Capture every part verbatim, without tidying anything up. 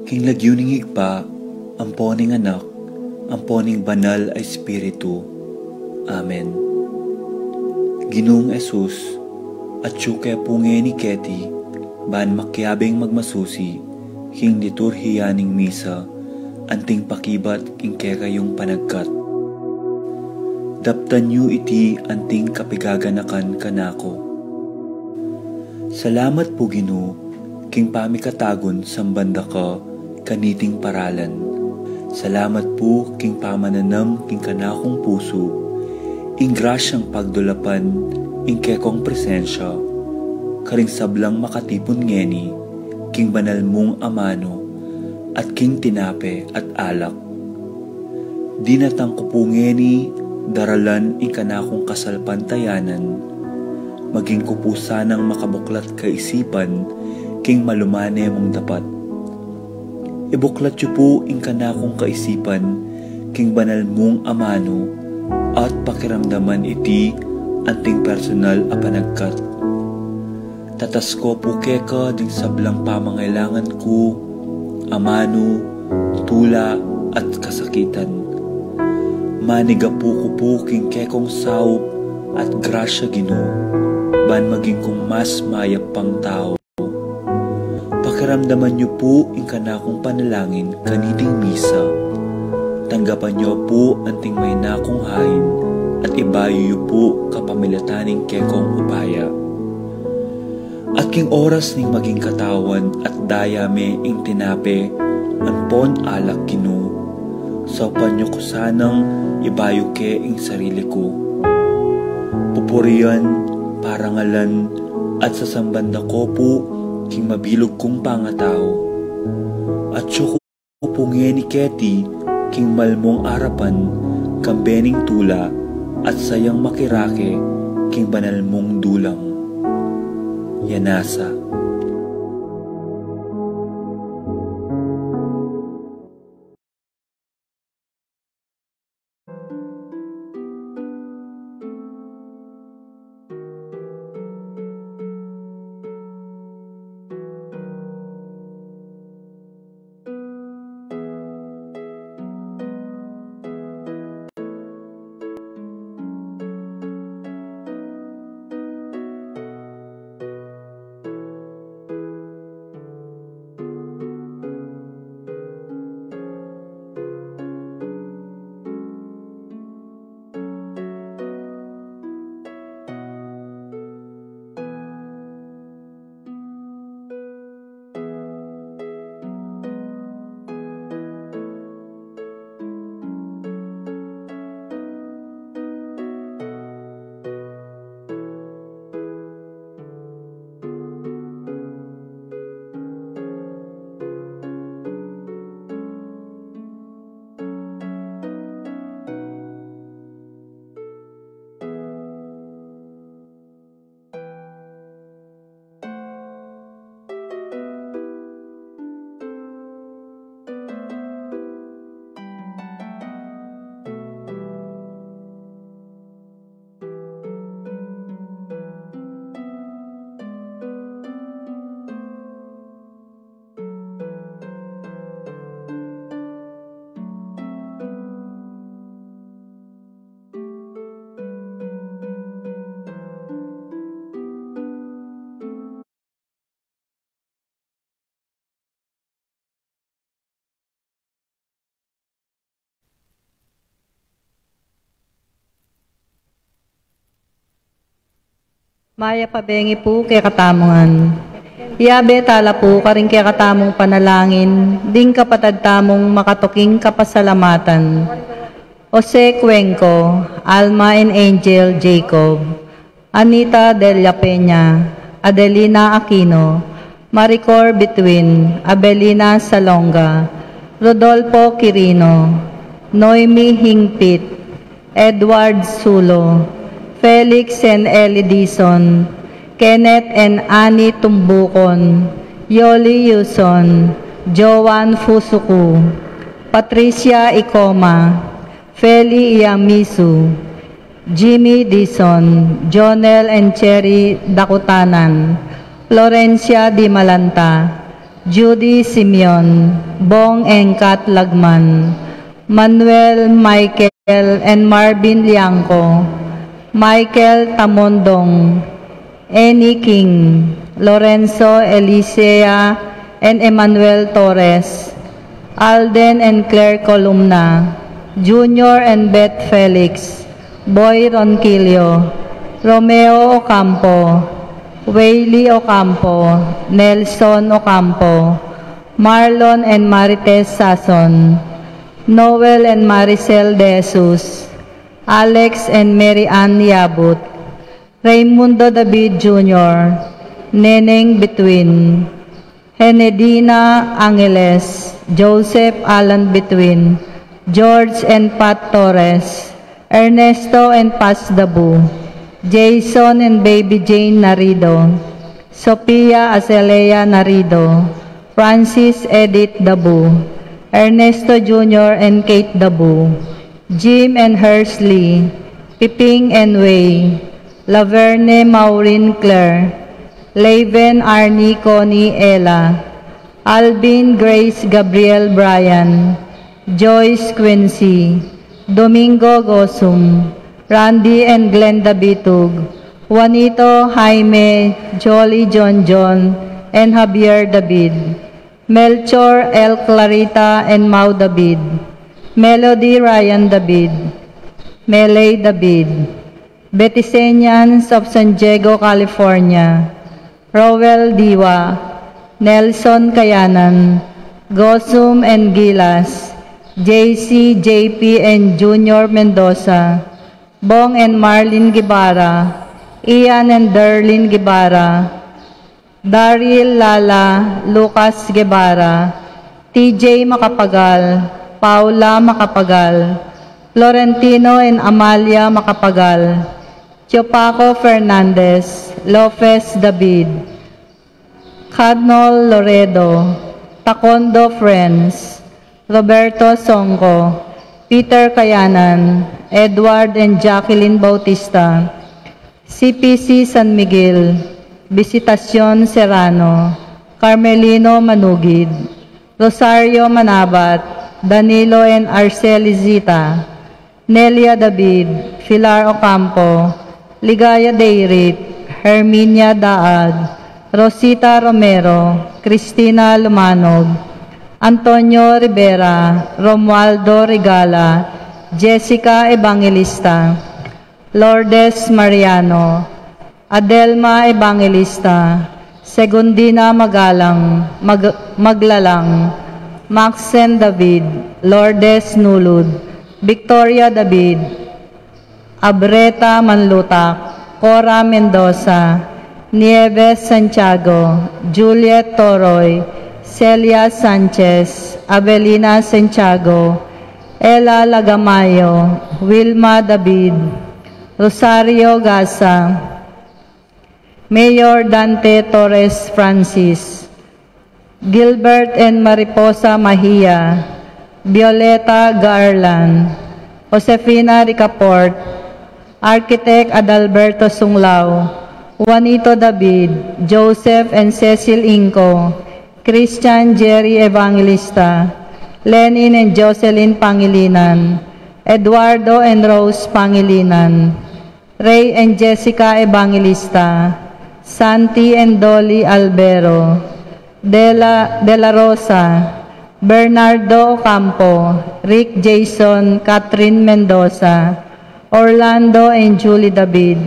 King lagyu ning Ibpa, ampo ning Anak, ampo ning Banal a Espiritu. Amen. Ginung Jesus, atyu ke pu ngeni keti, ban makiabing magmasusi king liturhiya ning misa, anting pakibat king kekayung panagkat. Daptan yu iti anting kapigaganakan kanaku. Salamat pu, Ginu, king pamikatagun samban da ka kaniting paralan. Salamat pu king pamananam king kanakung pusu ing grasyang pagdulapan ing kekong presensya karing sablang makatipun ngeni king banal mung amanu at king tinape at alak. Dinatang ku pu ngeni daralan ing kanakung kasalpantayanan, maging ku pu sanang makabuklat kaisipan king malumane mung dapat. Ibuklat yu pu ing kanakung kaisipan king banal mung amanu at pakiramdaman iti anting personal a panagkat. Tatas ku pu keka ding sablang pamangailangan ku, amanu, tula, at kasakitan. Manigapu ku pu king kekong saup at grasya, Ginu, ban maging kung mas mayap pang tau. Pakiramdaman yu pu ing kanakung panalangin kaniting misa. Tanggapan yu pu anting mahinakung hain at ibayu yu pu kapamilatan ning kekong upaya. At king oras ning maging katawan at daya me ing tinape ampon alak, Ginu, saupan yu ku sanang ibayu ke ing sarili ku. Pupurian, parangalan, at sasamban da ku pu king mabilug kung pangatau. Atyu ku pu ngeni keti king malmung arapan, kambe ning tula at sayang makirake king banal mung dulang. Yanasa. Mayap a bengi pu kekatamu ngan. Iyabe tala pu karing kekatamung panalangin ding kapatad tamung makatuking kapasalamatan: Jose Cuenco, Alma and Angel Jacob, Anita Della Peña, Adelina Aquino, Maricor Bituin, Abelina Salonga, Rodolfo Quirino, Noemi Hingpit, Edward Sulo, Felix and Ellie Dizon, Kenneth and Annie Tumbucon, Yoli Yuson, Joan Fusuku, Patricia Icoma, Feli Iyamisu, Jimmy Dizon, Jonel and Cherry Dakutanan, Florencia Dimalanta, Judy Simeon, Bong and Kat Lagman, Manuel, Michael, and Marvin Liangco, Michael Tamondong, Annie King, Lorenzo, Elisea, and Emmanuel Torres, Alden and Claire Columna, Junior and Beth Felix, Boy Ronquillo, Romeo Ocampo, Waylee Ocampo, Nelson Ocampo, Marlon and Marites Sason, Noel and Maricel De Jesus, Alex and Mary Ann Yabut, Raymundo David Junior, Neneng Bituin, Henedina Angeles, Joseph Alan Bituin, George and Pat Torres, Ernesto and Paz Dabu, Jason and Baby Jane Narido, Sophia Azalea Narido, Francis Edith Dabu, Ernesto Junior and Kate Dabu, Jim and Hersley, Piping and Way, Laverne Maureen Claire, Laven Arnie Connie Ella, Alvin Grace Gabriel Brian, Joyce Quincy, Domingo Gosum, Randy and Glenda Bitug, Juanito, Jaime, Jolly, John John, and Javier David, Melchor, El Clarita, and Mau David, Melody, Ryan David, Melay David, Betisenians of San Diego, California, Roel Diwa, Nelson Kayanan, Gosum and Gilas, J C, J P, and Junior Mendoza, Bong and Marlene Guevara, Ian and Darlene Guevara, Daryl, Lala, Lucas Guevara, T J Macapagal, Paula Macapagal, Florentino and Amalia Macapagal, Tiopaco Fernandez, Lopez David, Cadnol Loredo, Tacondo Friends, Roberto Songco, Peter Kayanan, Edward and Jacqueline Bautista, C P C San Miguel, Visitacion Serrano, Carmelino Manugid, Rosario Manabat, Danilo and Arceli Zita, Nelia David, Pilar Ocampo, Ligaya Deirit, Herminia Daad, Rosita Romero, Cristina Lumanog, Antonio Rivera, Romualdo Rigala, Jessica Evangelista, Lourdes Mariano, Adelma Evangelista, Segundina Magalang, Mag-, Maglalang, Maxen David, Lourdes Nulud, Victoria David, Abreta Manlutak, Cora Mendoza, Nieves Santiago, Juliet Toroy, Celia Sanchez, Avelina Santiago, Ella Lagamayo, Wilma David, Rosario Gasa, Mayor Dante Torres Francis, Gilbert and Mariposa Mahia, Violeta Garland, Josefina Ricaport, Architect Adalberto Sunglao, Juanito David, Joseph and Cecil Inco, Christian Jerry Evangelista, Lenin and Jocelyn Pangilinan, Eduardo and Rose Pangilinan, Ray and Jessica Evangelista, Santi and Dolly Albero, Dela, De La Rosa, Bernardo Ocampo, Rick Jason, Catherine Mendoza, Orlando and Julie David,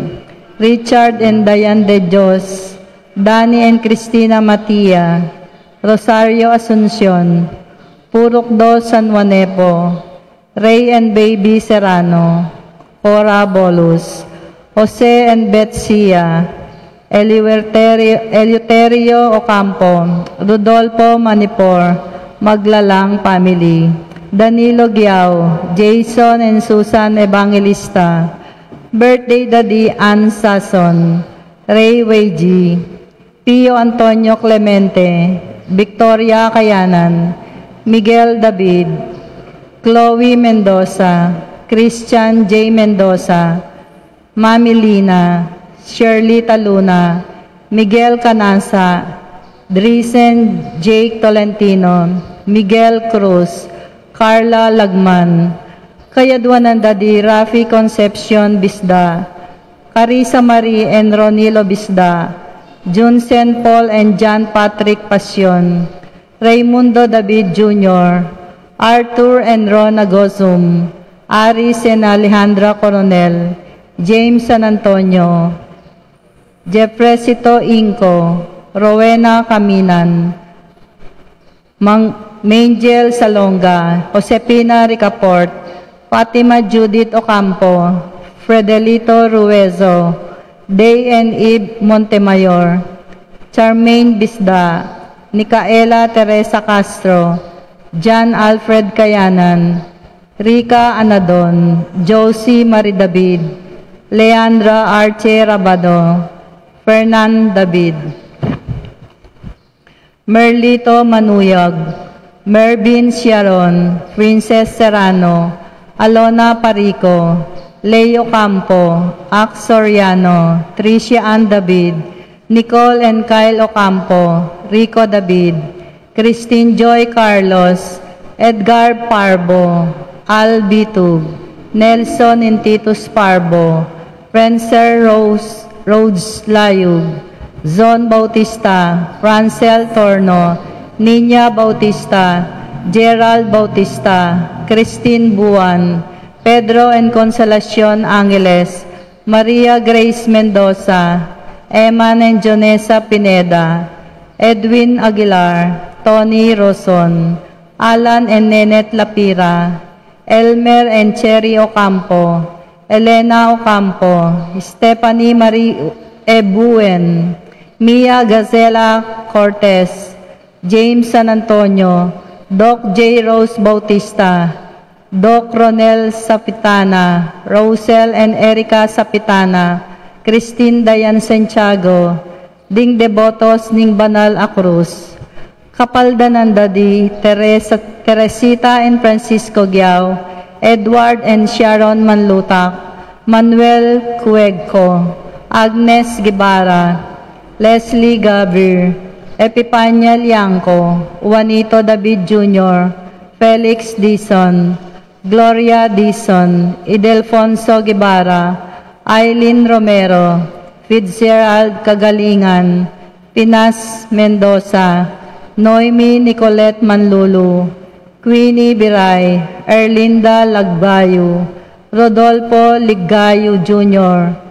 Richard and Diane De Dios, Danny and Christina Matia, Rosario Asuncion, Purukdo San Juanepo, Ray and Baby Serrano, Cora Bolus, Jose and Betsia, Eleuterio, Eleuterio Ocampo, Rodolfo Manipor, Maglalang family, Danilo Giao, Jason and Susan Evangelista, birthday Daddy Ann Sason, Ray Weiji, Pio Antonio Clemente, Victoria Kayanan, Miguel David, Chloe Mendoza, Christian J Mendoza, Mami Lina, Shirley Taluna, Miguel Canasa, Drisen Jake Tolentino, Miguel Cruz, Carla Lagman, kayadwanan da di Rafi Concepcion Bisda, Carissa Marie and Ronilo Bisda, Junsen Paul and John Patrick Pasion, Raymundo David Junior, Arthur and Rona Gozum, Aris and Alejandra Coronel, James San Antonio, Jeffresito Inco, Rowena Caminan, Mang Mangel Salonga, Josefina Ricaport, Fatima Judith Ocampo, Fredelito Ruezo, Day and Eve Montemayor, Charmaine Bisda, Nicaela Teresa Castro, John Alfred Kayanan, Rica Anadon, Josie Marie David, Leandra Arche Rabado, Fernan David. Merlito Manuyag, Mervin Siaron, Princess Serrano, Alona Parico, Leo Campo, Ax Soriano, Tricia Ann David, Nicole and Kyle Ocampo, Rico David, Christine Joy Carlos, Edgar Parbo, Al Bitug, Nelson and Titus Parbo, Rencer Rose, Rhodes Layug, Zon Bautista, Francel Torno, Nina Bautista, Gerald Bautista, Christine Buan, Pedro and Consolacion Angeles, Maria Grace Mendoza, Eman and Jonesa Pineda, Edwin Aguilar, Tony Roson, Alan and Nenet Lapira, Elmer and Cherry Ocampo, Elena Ocampo, Stephanie Marie Ebuen, Mia Gazela Cortez, James San Antonio, Doc J Rose Bautista, Doc Ronel Sapitana, Rosel and Erica Sapitana, Christine Dayan Santiago, ding debotos ning banal a krus. Kapaldanan da di Teresa, Teresita and Francisco Giao, Edward and Sharon Manlutak, Manuel Cuegco, Agnes Guevara, Leslie Gabir, Epipania Liangco, Juanito David Junior, Felix Dizon, Gloria Dizon, Idelfonso Guevara, Aileen Romero, Fitzgerald Kagalingan, Pinas Mendoza, Noemi Nicolette Manlulu, Queenie Biray, Erlinda Lagbayu, Rodolfo Ligayu Junior,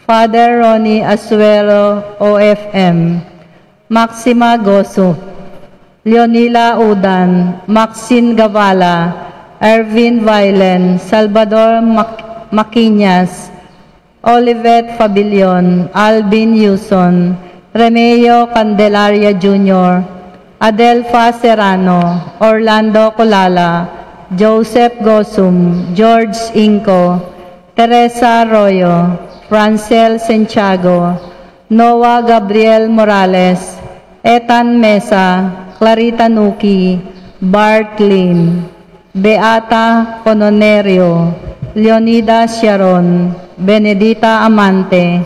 Father Ronnie Asuero, O F M, Maxima Goso, Leonila Udan, Maxine Gavala, Ervin Vailen, Salvador Mac-, Maquiñas, Olivet Fabilion, Alvin Yuson, Remeo Candelaria Junior, Adelfa Serrano, Orlando Colala, Joseph Gosum, George Inco, Teresa Arroyo, Francel Santiago, Noah Gabriel Morales, Ethan Mesa, Clarita Nuki, Bart Lim, Beata Cononerio, Leonida Sharon, Benedita Amante,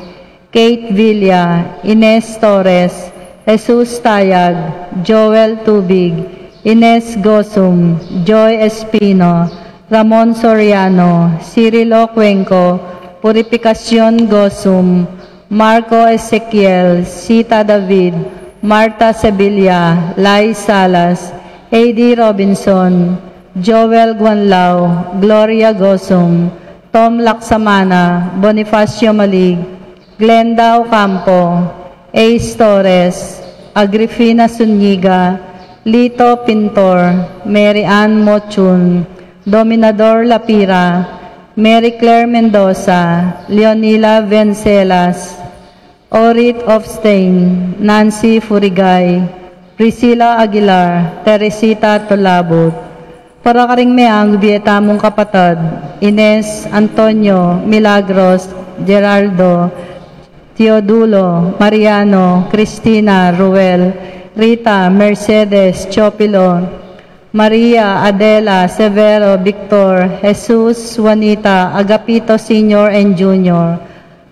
Kate Villa, Ines Torres, Jesus Tayag, Joel Tubig, Ines Gosum, Joy Espino, Ramon Soriano, Cirilo Cuenco, Purificacion Gosum, Marco Ezequiel, Sita David, Marta Sevilla, Lai Salas, A D Robinson, Joel Guanlao, Gloria Gosum, Tom Laksamana, Bonifacio Malig, Glenda Ocampo, Ace Torres, Agrifina Zuniga, Lito Pintor, Mary Ann Mochun, Dominador Lapira, Mary Claire Mendoza, Leonila Vencelas, Orit Ofstein, Nancy Furigay, Priscilla Aguilar, Teresita Tolabut. Para karing meang bie tamung kapatad, Ines, Antonio, Milagros, Geraldo, Teodulo, Mariano, Cristina, Ruel, Rita, Mercedes, Chopilo, Maria, Adela, Severo, Victor, Jesus, Juanita, Agapito Senior and Junior,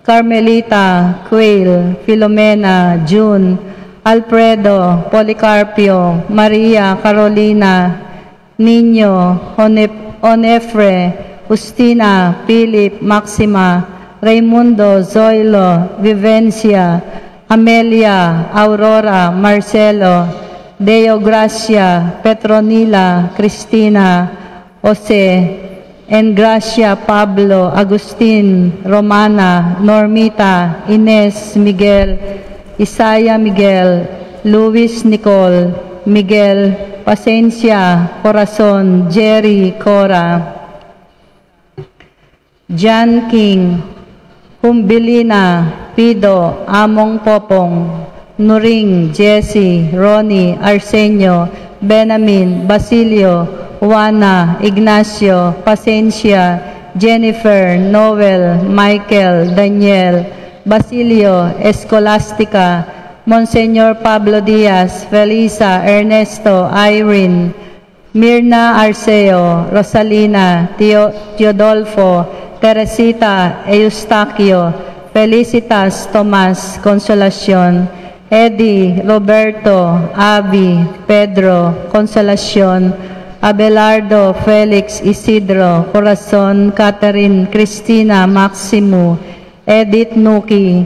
Carmelita, Quail, Filomena, June, Alfredo, Policarpio, Maria Carolina, Niño, Onef-, Onefre, Justina, Philip, Maxima, Raimundo, Zoilo, Vivencia, Amelia, Aurora, Marcelo, Deo Gracia, Petronila, Cristina, Jose, Engracia, Pablo, Agustin, Romana, Normita, Ines, Miguel, Isaya, Miguel, Luis, Nicole, Miguel, Pasencia, Corazon, Jerry, Cora, John King, Humbilina, Pido, Among Popong, Nuring, Jesse, Ronnie, Arsenio, Benamin, Basilio, Juana, Ignacio, Pasencia, Jennifer, Noel, Michael, Daniel, Basilio, Escolastica, Monseñor Pablo Diaz, Felisa, Ernesto, Irene, Mirna, Arceo, Rosalina, Teo-, Teodolfo, Teresita, Eustaquio, Felicitas, Tomas, Consolacion, Eddie, Roberto, Avi, Pedro, Consolacion, Abelardo, Felix, Isidro, Corazon, Catherine, Cristina, Maximo, Edith, Nuki,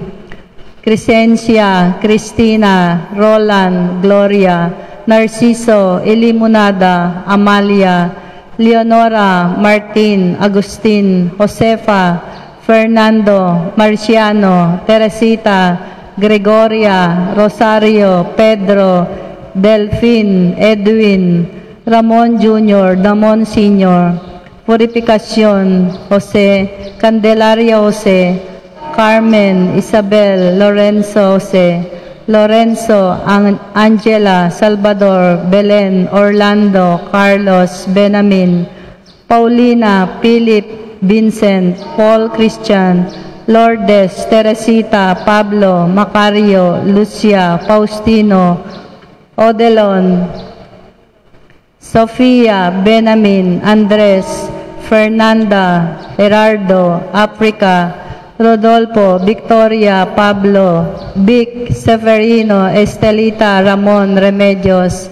Crescencia, Cristina, Roland, Gloria, Narciso, Ilimunada, Amalia, Leonora, Martin, Agustin, Josefa, Fernando, Marciano, Teresita, Gregoria, Rosario, Pedro, Delfin, Edwin, Ramon Junior, Damon Senior, Purificacion Jose, Candelaria Jose, Carmen, Isabel, Lorenzo Jose, Lorenzo, An-, Angela, Salvador, Belen, Orlando, Carlos, Benamin, Paulina, Philip, Vincent, Paul, Christian, Lourdes, Teresita, Pablo, Macario, Lucia, Faustino, Odelon, Sofia, Benamin, Andres, Fernanda, Gerardo, Africa, Rodolfo, Victoria, Pablo, Vic, Severino, Estelita, Ramon, Remedios,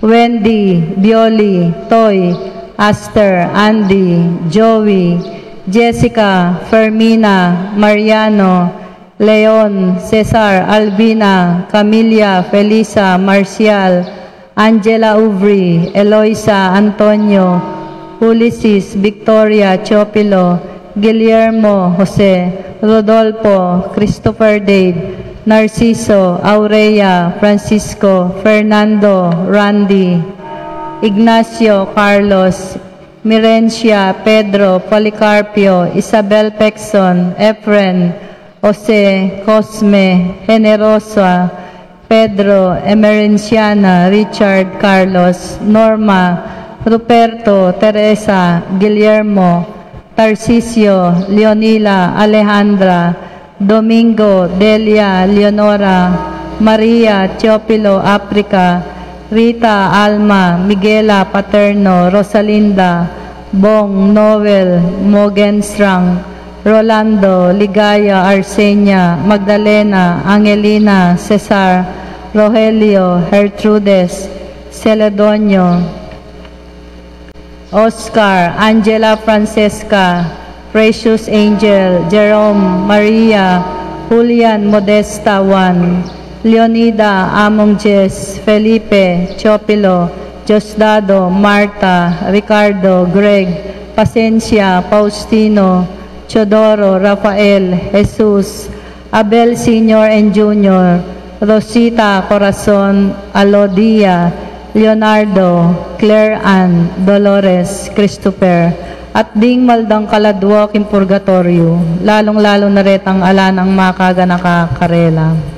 Wendy, Bioli, Toy, Aster, Andy, Joey, Jessica, Fermina, Mariano, Leon, Cesar, Alvina, Camilla, Felisa, Marcial, Angela, Uvri, Eloisa, Antonio, Ulises, Victoria, Teofilo, Guillermo, Jose, Rodolfo, Christopher, Dave, Narciso, Aurea, Francisco, Fernando, Randy, Ignacio, Carlos, Mirencia, Pedro, Policarpio, Isabel, Pexon, Efren, Jose, Cosme, Generosa, Pedro, Emerenciana, Richard, Carlos, Norma, Ruperto, Teresa, Guillermo, Tarcisio, Leonila, Alejandra, Domingo, Delia, Leonora, Maria, Teofilo, Africa, Rita, Alma, Miguela, Paterno, Rosalinda, Bong, Noel, Mogenstrang, Rolando, Ligaya, Arsenia, Magdalena, Angelina, Cesar, Rogelio, Gertrudes, Celedonio, Oscar, Angela, Francesca, Precious, Angel, Jerome, Maria, Julian, Modesta, Juan, Leonida, Among, Jess, Felipe, Teofilo, Diosdado, Marta, Ricardo, Greg, Pasencia, Faustino, Teodoro, Rafael, Jesus, Abel Senior and Junior, Rosita, Corazon, Alodia, Leonardo, Claire Ann, Dolores, Christopher, at ding maldang kaladwa king purgatoryo, lalung-lalu na retang ala nang makaganaka karela.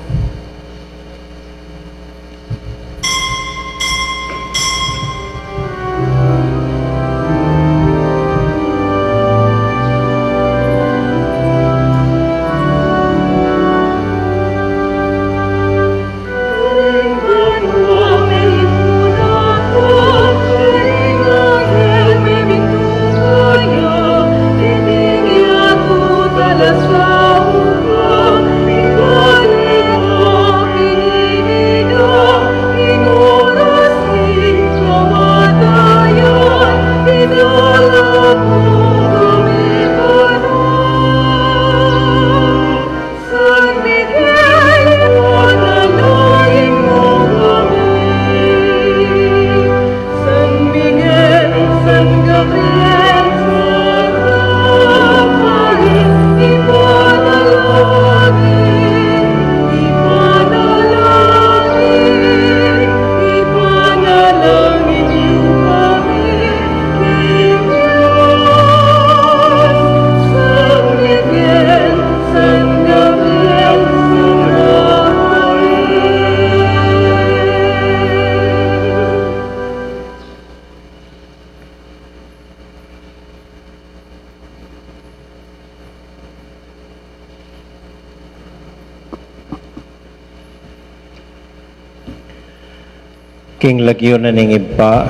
King lagyu na ning Ibpa,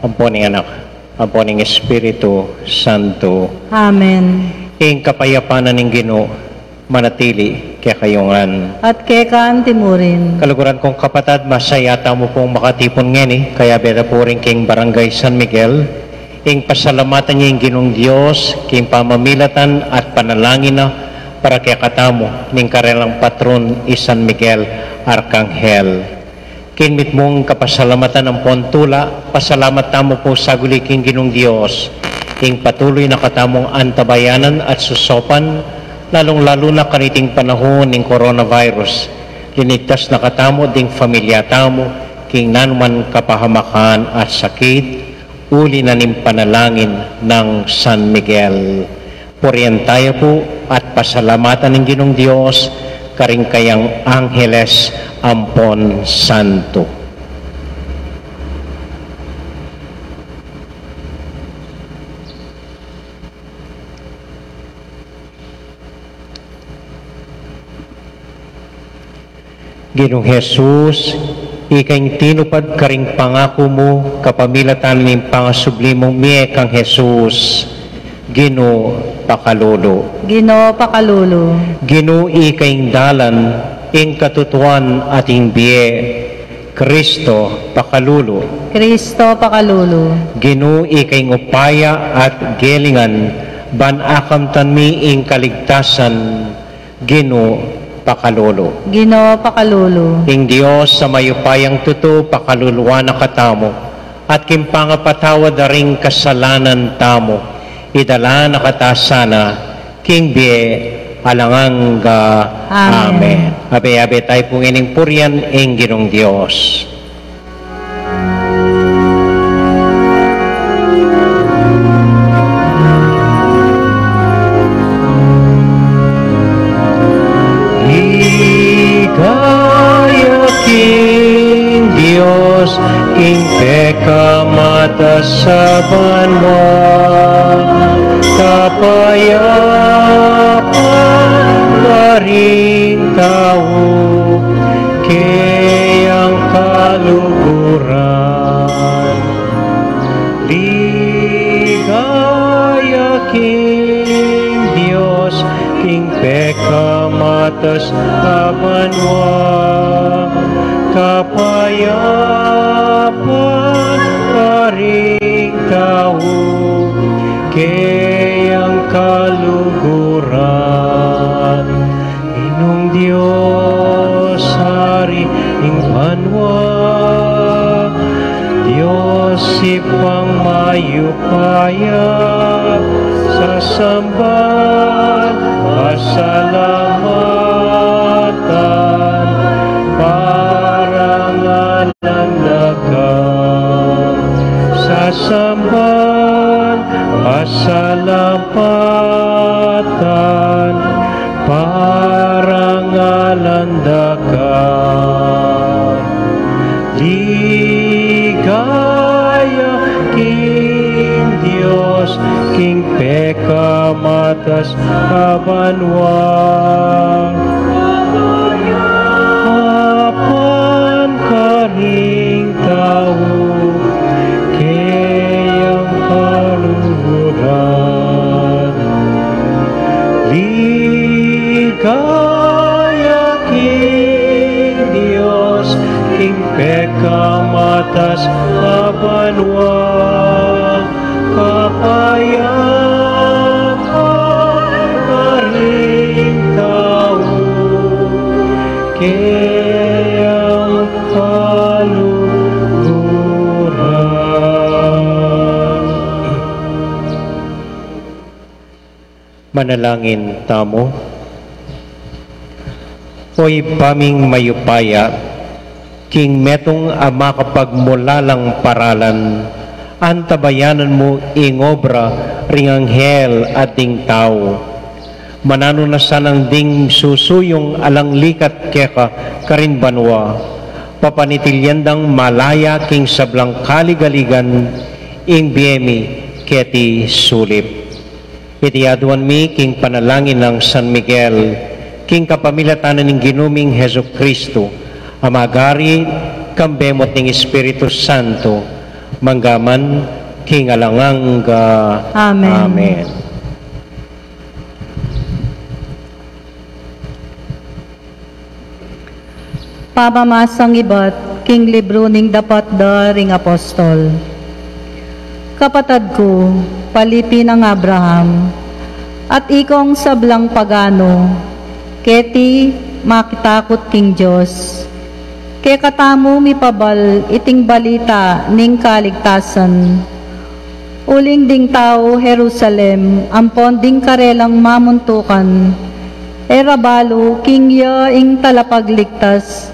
ampo ning Anak, ampo ning Espiritu Santo. Amen. Ing kapayapan na ning Ginu manatili kekayu ngan. At keka antimurin. Kaluguran kung kapatad, masaya tamu pung makatipun ngeni, kayabe ta pu rin king Barangay San Miguel, ing pasalamatan ya ing Ginung Dios king pamamilatan at panalangin na para kekatamu ning karelang patron i San Miguel Arkanghel. King mitmung kapasalamatan ampon tula, pasalamat tamu pu saguli king Ginung Dios, ing patuloy na katamung antabayanan at susopan, lalung-lalu na kaniting panahun ning coronavirus. Linigtas na katamu ding familia tamu king nanuman kapahamakan at sakit, uli na ning panalangin nang San Miguel. Purian taya pu at pasalamatan ing Ginung Dios karing kayang angheles ampon santo. Ginung Jesus, ika ing tinupad karing pangaku mu kapamilatan ning pangasubli mung mie kang Jesus. Ginu, pakalulu. Ginu, pakalulu. Ginu, ika ing dalan, ing katutuan at ing bie. Kristo, pakalulu. Kristo, pakalulu. Ginu, ika ing upaya at gelingan, ban akamtan mi ing kaligtasan. Ginu, pakalulu. Ginu, pakalulu. Ing Dios a mayupayang tutu, pakaluluan na katamu, at king pangapatawad da ring kasalanan tamu, idala na kata sana king bie alang angga. Amen. Amen. Abe-abe tayu pu ngening purian ing Ginung Dios. Ligaya king Dios, king pekamatas a banua, kapayapan karing tau, keyang kaluguran. Ligaya king Dios, king pekamatas a banua, kapayapan karing tau, keyang kaluguran. Ing Dios, Ari ning banua, Dios Ibpang mayupaya, sasamban, pasalamatan, parangalan da ka. Sasamban, pasalamatan, parangalan da ka. Ligaya king Dios, king pekamatas a banua, kapayapan karing tau, keyang kaluguran. Ligaya king Dios, king pekamatas a banua, kapayapan karing tau, keyang kaluguran. Manalangin tamu. O Ibpa ming mayupaya, king metung a makapagmulalang paralan, antabayanan mu ing obra ring anghel at ding tau. Mananu na sanang ding susuyung alang likat keka karin banua, papanitilyan dang malaya king sablang kaligaligan ing bie mi keti sulip. Iti aduan mi king panalangin nang San Miguel, king kapamilatan ning Ginu ming Jesucristo, a mag-ari Kambe mu at ning Espiritu Santo, mangga man king alang angga. Amen. Amen. Pamamasang ibat king libru ning Dapat da ring Apostol. Kapatad ku, palipi nang Abraham, at ikong sablang pagano, keti makitakut king Dios, kekatamu mipabal iting balita ning kaligtasan. Uling ding tau Jerusalem ampon ding karelang mamuntukan, e ra balu king ya ing talapagligtas,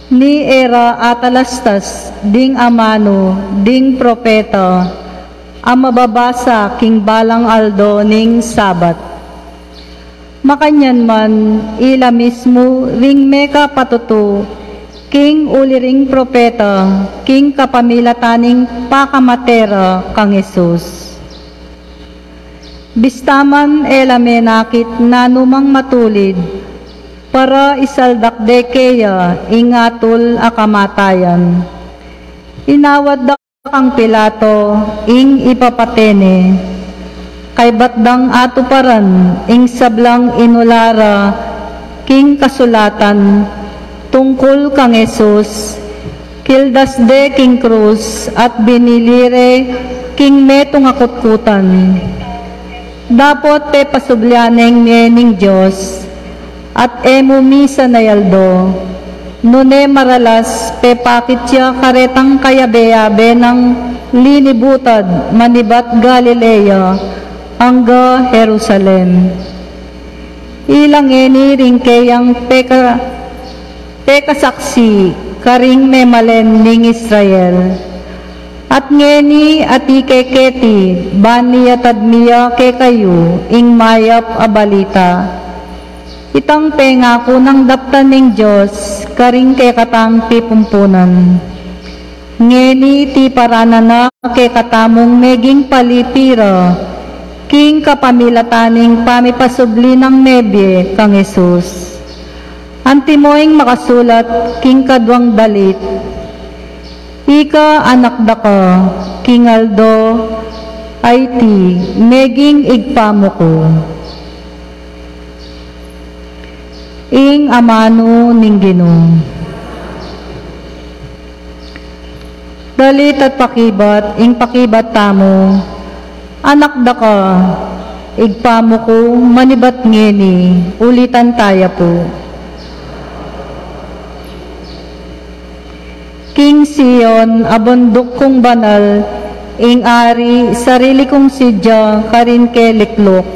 ni e ra atalastas ding amanu ding propeta a mababasa king balang aldo ning Sabat. Makanyan man, ila mismu ring mekapatutu king uli ring propeta king kapamilatan ning pakamate ra kang Jesus. Bista man e la menakit nanumang matulid para isaldak de keya ing atul a kamatayan. Inawad da kang Pilato ing ipapate ne. Kaybat dang atuparan ing sablang inula ra king kasulatan tungkul kang Jesus, kildas de king krus at binili re king metung a kutkutan. Dapot pepasublian ne ning Dios, at e mu misan a aldo, nune maralas pepakit ya karetang kayabe-yabe nang linibutad manibat Galilea angga Jerusalem. Ila ngeni ring keyang peka-, pekasaksi karing memalen ning Israel. At ngeni atiu ke keti, ban iyatad mi ya kekayu ing mayap a balita. Itang pengaku nang daptan ning Dios karing kekatang pipumpunan. Ngeni iti paranan na kekatamung meging palipi ra king kapamilatan ning pamipasubli nang mebie kang Jesus. Antimo ing makasulat king kaduang dalit, ika anak da ka, king aldo a iti meging Ibpa mu ku. Ing amanu ning Ginu. Dalit at pakibat, ing pakibat tamu, anak da ka, Ibpa mu ku, manibat ngeni, ulitan taya pu. King Sion, a bunduk kung banal, ing Ari, sarili kung sidya, karin ke likluk,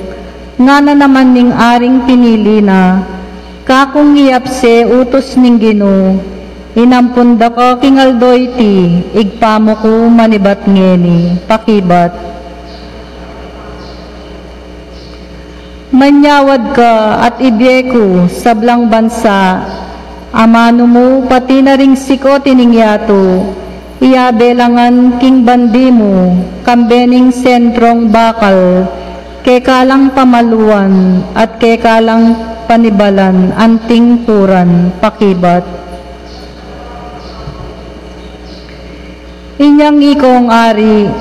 ngana naman ning Aring pinili na, kakung iyapse utus ning Ginu, inampun da ka king aldo iti, Ibpa mu ku manibat ngeni, pakibat. Manyawad ka at ibie ku sablang bansa, amanu mu pati na ring sikut ning yatu, iyabe la ngan king bandi mu, kambe ning sentrung bakal, keka lang pamaluan at keka lang panibalan anting puran, pakibat. Inyang ikong Ari,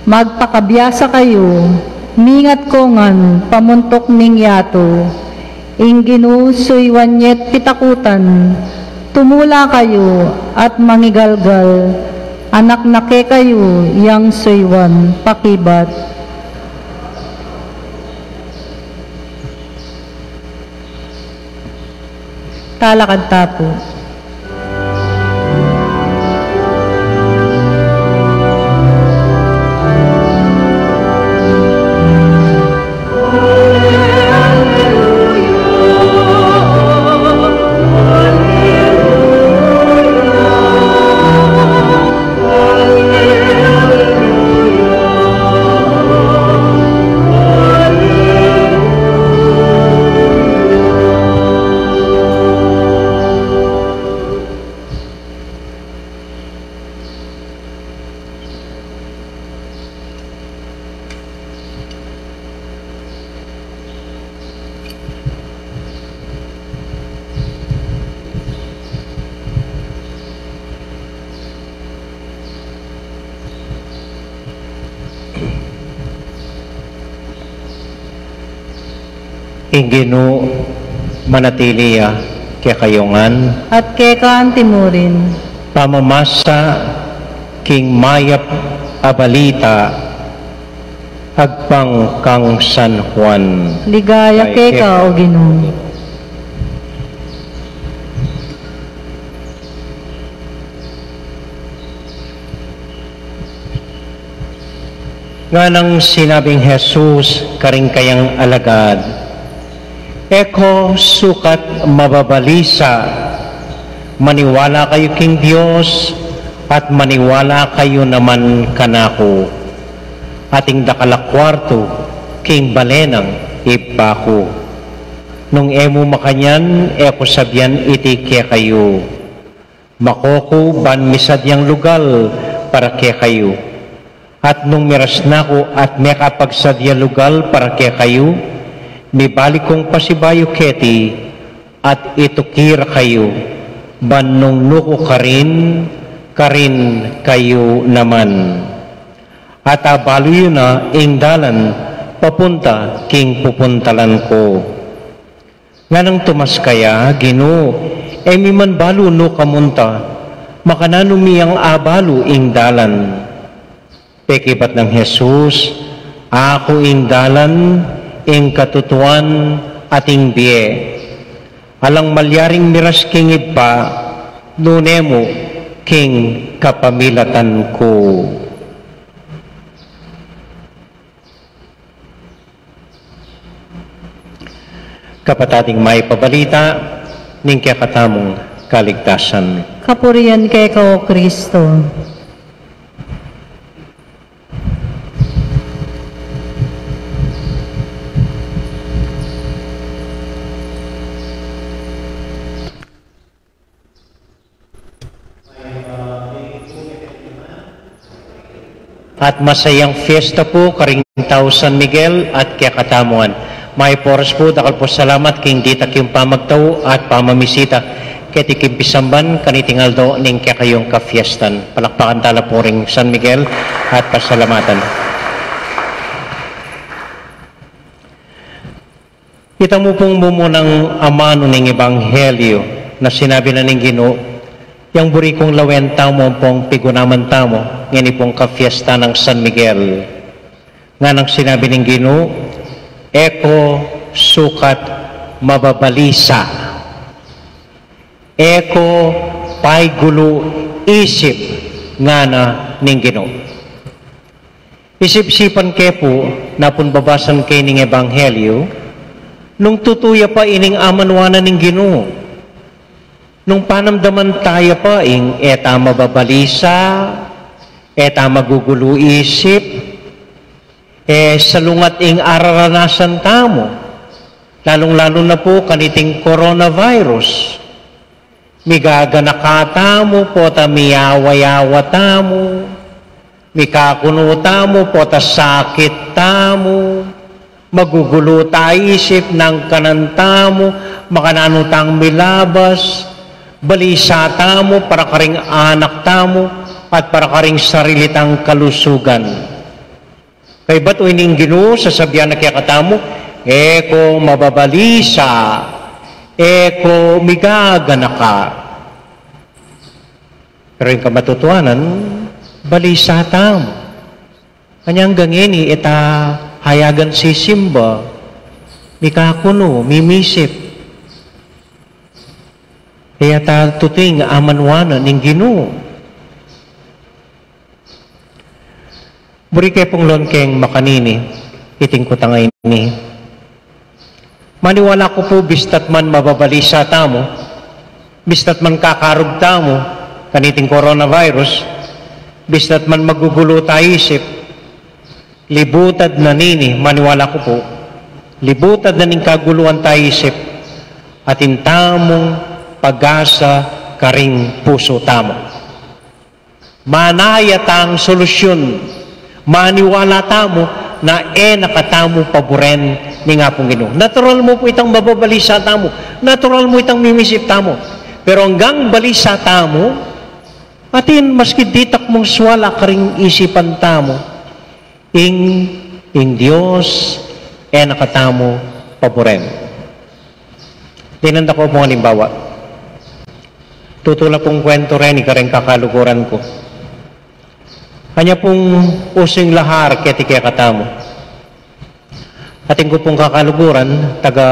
magpakabiasa kayu, mingat ko ngan pamuntuk ning yatu, ing Ginu suyuan ye't pitakutan, tumula kayu at mangigalgal, anak na kekayu yang suyuan, pakibat. Talakad ta pu. Ing Ginu manatili ya kekayu ngan. At keka antimurin. Pamamasa king mayap a balita agpang kang San Juan. Ligaya keka, o Ginu. Nganang sinabing Jesus karing kayang alagad, "E ko sukat mababalisa, maniwala kayu king Dios at maniwala kayu naman kanaku. Ating dakal a kuartu king bale nang Ibpa ku. Nung e mu makanyan, e ku sabian iti kekayu. Mako ku ban misadyang lugal para kekayu. At nung miras na ku at mekapagsadya lugal para kekayu, mibalik kung pasibayu keti at ituki ra kayu, ban nung nu ku karin, karin kayu naman. At abalu yu na ing dalan papunta king pupuntalan ku." Nganang Tomas kaya, "Ginu, e mi man balu nu ka munta, makananu mi yang abalu ing dalan?" Pekibat nang Jesus, "Aku ing dalan, ing katutuan, at ing bie. Alang malyaring miras king Ibpa, nune mu king kapamilatan ku." Kapatad, ing mayap a balita ning kekatamung kaligtasan. Kapurian keka, o Kristo. At masayang fiesta pu karing tau San Miguel at kekatamu ngan. Mayap a oras pu, dakal pung salamat king ditak yung pamagtau at pamamisita keti king pisamban kaniting aldo ning kekayung kafiestan. Palakpakan tala pu ring San Miguel at pasalamatan. Itamu pung mumunang amanu ning Ebanghelyo na sinabi na ning Ginu, "Yang buri kung lawen tamu ampong pigunaman tamu ngeni pung kafiesta nang San Miguel." Nganang sinabi ning Ginu, "E ko sukat mababalisa. E ko paigulu isip," ngana ning Ginu. Isip-isipan ke pu, napun babasan ke ning Ebanghelyo, nung tutu ya pa ining amanuan na ning Ginu. Nung panamdaman taya pa ing e ta mababalisa, e ta magugulu isip, e salungat ing araranasan tamu, lalung-lalu na pu kaniting coronavirus. Migaganaka tamu, pota miyawa-yawa tamu, mikakunu tamu, pota sakit tamu, magugulu ta isip nang kanan tamu, makananu tang milabas, balisa tamu para karing anak tamu, at para karing sarili tang kalusugan. Kaybat o ining Ginu, sasabian na kekatamu, "E ko mababalisa, e ko migaganaka." Pero ing kamatutuanan, balisa tamu. Kanya anggang ngeni, e ta hayagan sisimba, mikakunu, mimisip. E ta tuting amanuan na ning Ginu. Buri ke pung lon keng makanini, iting kutang a ini. Maniwala ku pu, bista't man mababalisa tamu, bista't man kakarug tamu kaniting coronavirus, bista't man magugulu ta isip, libutad na nini, maniwala ku pu, libutad na ning kaguluan ta isip, atin tamung pag-asa karing pusu tamu. Manaya tang solusyun. Maniwala tamu na e na katamu paburen ning Apung Ginu. Natural mu pu itang mababalisa tamu. Natural mu itang mimisip tamu. Pero anggang balisa tamu, atin maski ditak mung suala karing isipan tamu, ing, ing Dios e na katamu paburen. Dinan da ku pung alimbawa. Tutu la pung kwentu reni kareng kakaluguran ku. Anya pung using lahar keti kekatamu. Atin ku pung kakaluguran, taga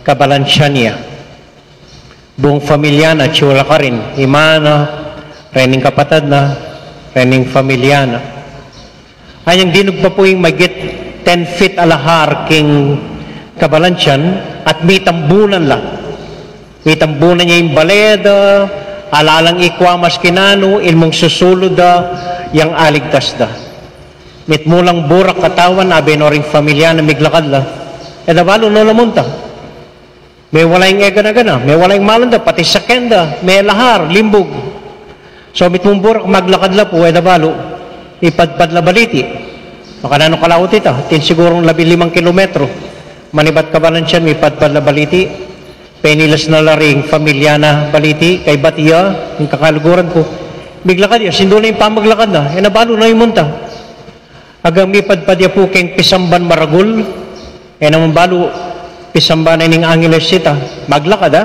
Cabalanzan ya. Buung familia na, atyu la karin, ima na, rening kapatad na, rening familia na. Anyang dinug pa pu ing magit ten feet a lahar king Cabalanzan at mitambunan la. Mitambunan ya ing bale da, ala lang ikwa maski nanu, ilmung susulud da, yang aligtas da. Mitmu lang burak katawan, abe no ring familia na miglakad la. E da balu no la munta. Mewala ing egana-gana, mewala ing malan da, pati sakyan da, melahar, limbug. So, mitmung burak, maglakad la pu, e da balu, mipadpad la baliti. Makananu kalaut ita, atin sigurung labi-limang kilometro. Manibat Cabalanzan, mipadpad la baliti. Penilas na la ring familia na baliti, kaybat iya, ing kakaluguran ku. Miglakad ya, sindu na ing pamaglakad na, e na balu no ing munta. Agang mipadpad ya pu keng pisamban maragul, e naman balu, pisamban na ning Angeles ita, maglakad, a?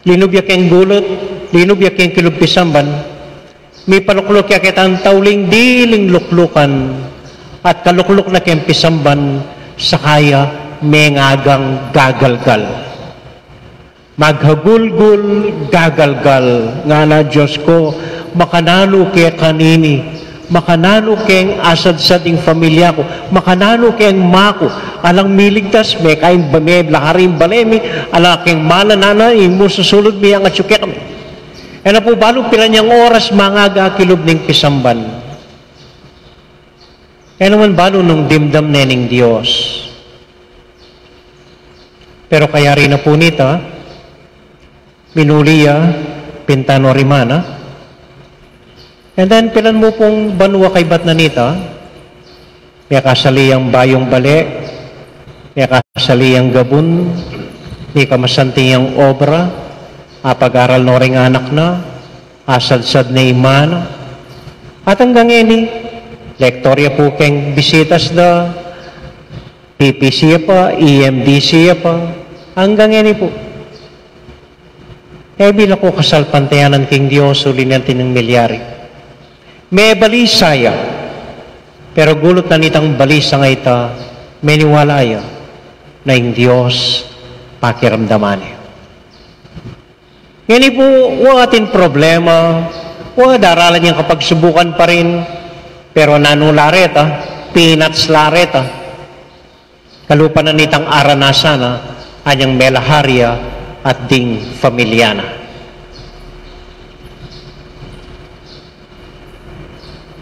Linub ya keng gulut, linub ya keng kilub pisamban, mipalukluk ya ketang tauling diling luklukan, at kalukluk na keng pisamban, saka ya mengagang gagalgal. Maghagulgul, gagalgal, ngana, Dios ku, makananu ke kanini, makananu keng asadsad ing familia ku, makananu keng maku, alang miligtas, mekain ba, melahar ing bale mi, ala keng malan, ngana, ing mususulud mi, angat yu kekami. E na pu balu pilan yang oras mangaga kilub ning pisamban. E naman balu nung dimdam ne ning Dios. Pero kayari na pu nita, minuli ya, pinta no ring ima na. And then, pilan mu pung banua kaybat na nita, mekasali yang bayung bale, mekasali yang gabun, mika masanting yang obra, apag-aral no ring anak na, asadsad ne ing ima na. At anggang ngeni, lektor ya pu keng bisitas da, P P C ya pa, E M D C ya pa, anggang ngeni pu. E, bila ku kasalpantayanan king Dios, uli nang tinang milyari. Mebalisa ya. Pero gulut na nitang balisa a ita, meniwala ya na ing Dios pakiramdaman ne. Ngeni pu, wa atin problema, wa daralan yang kapagsubukan pa rin, pero nanu la reta, peanuts la reta. Kalupa na nitang aranasan na, anyang melahar ya at ding familia na.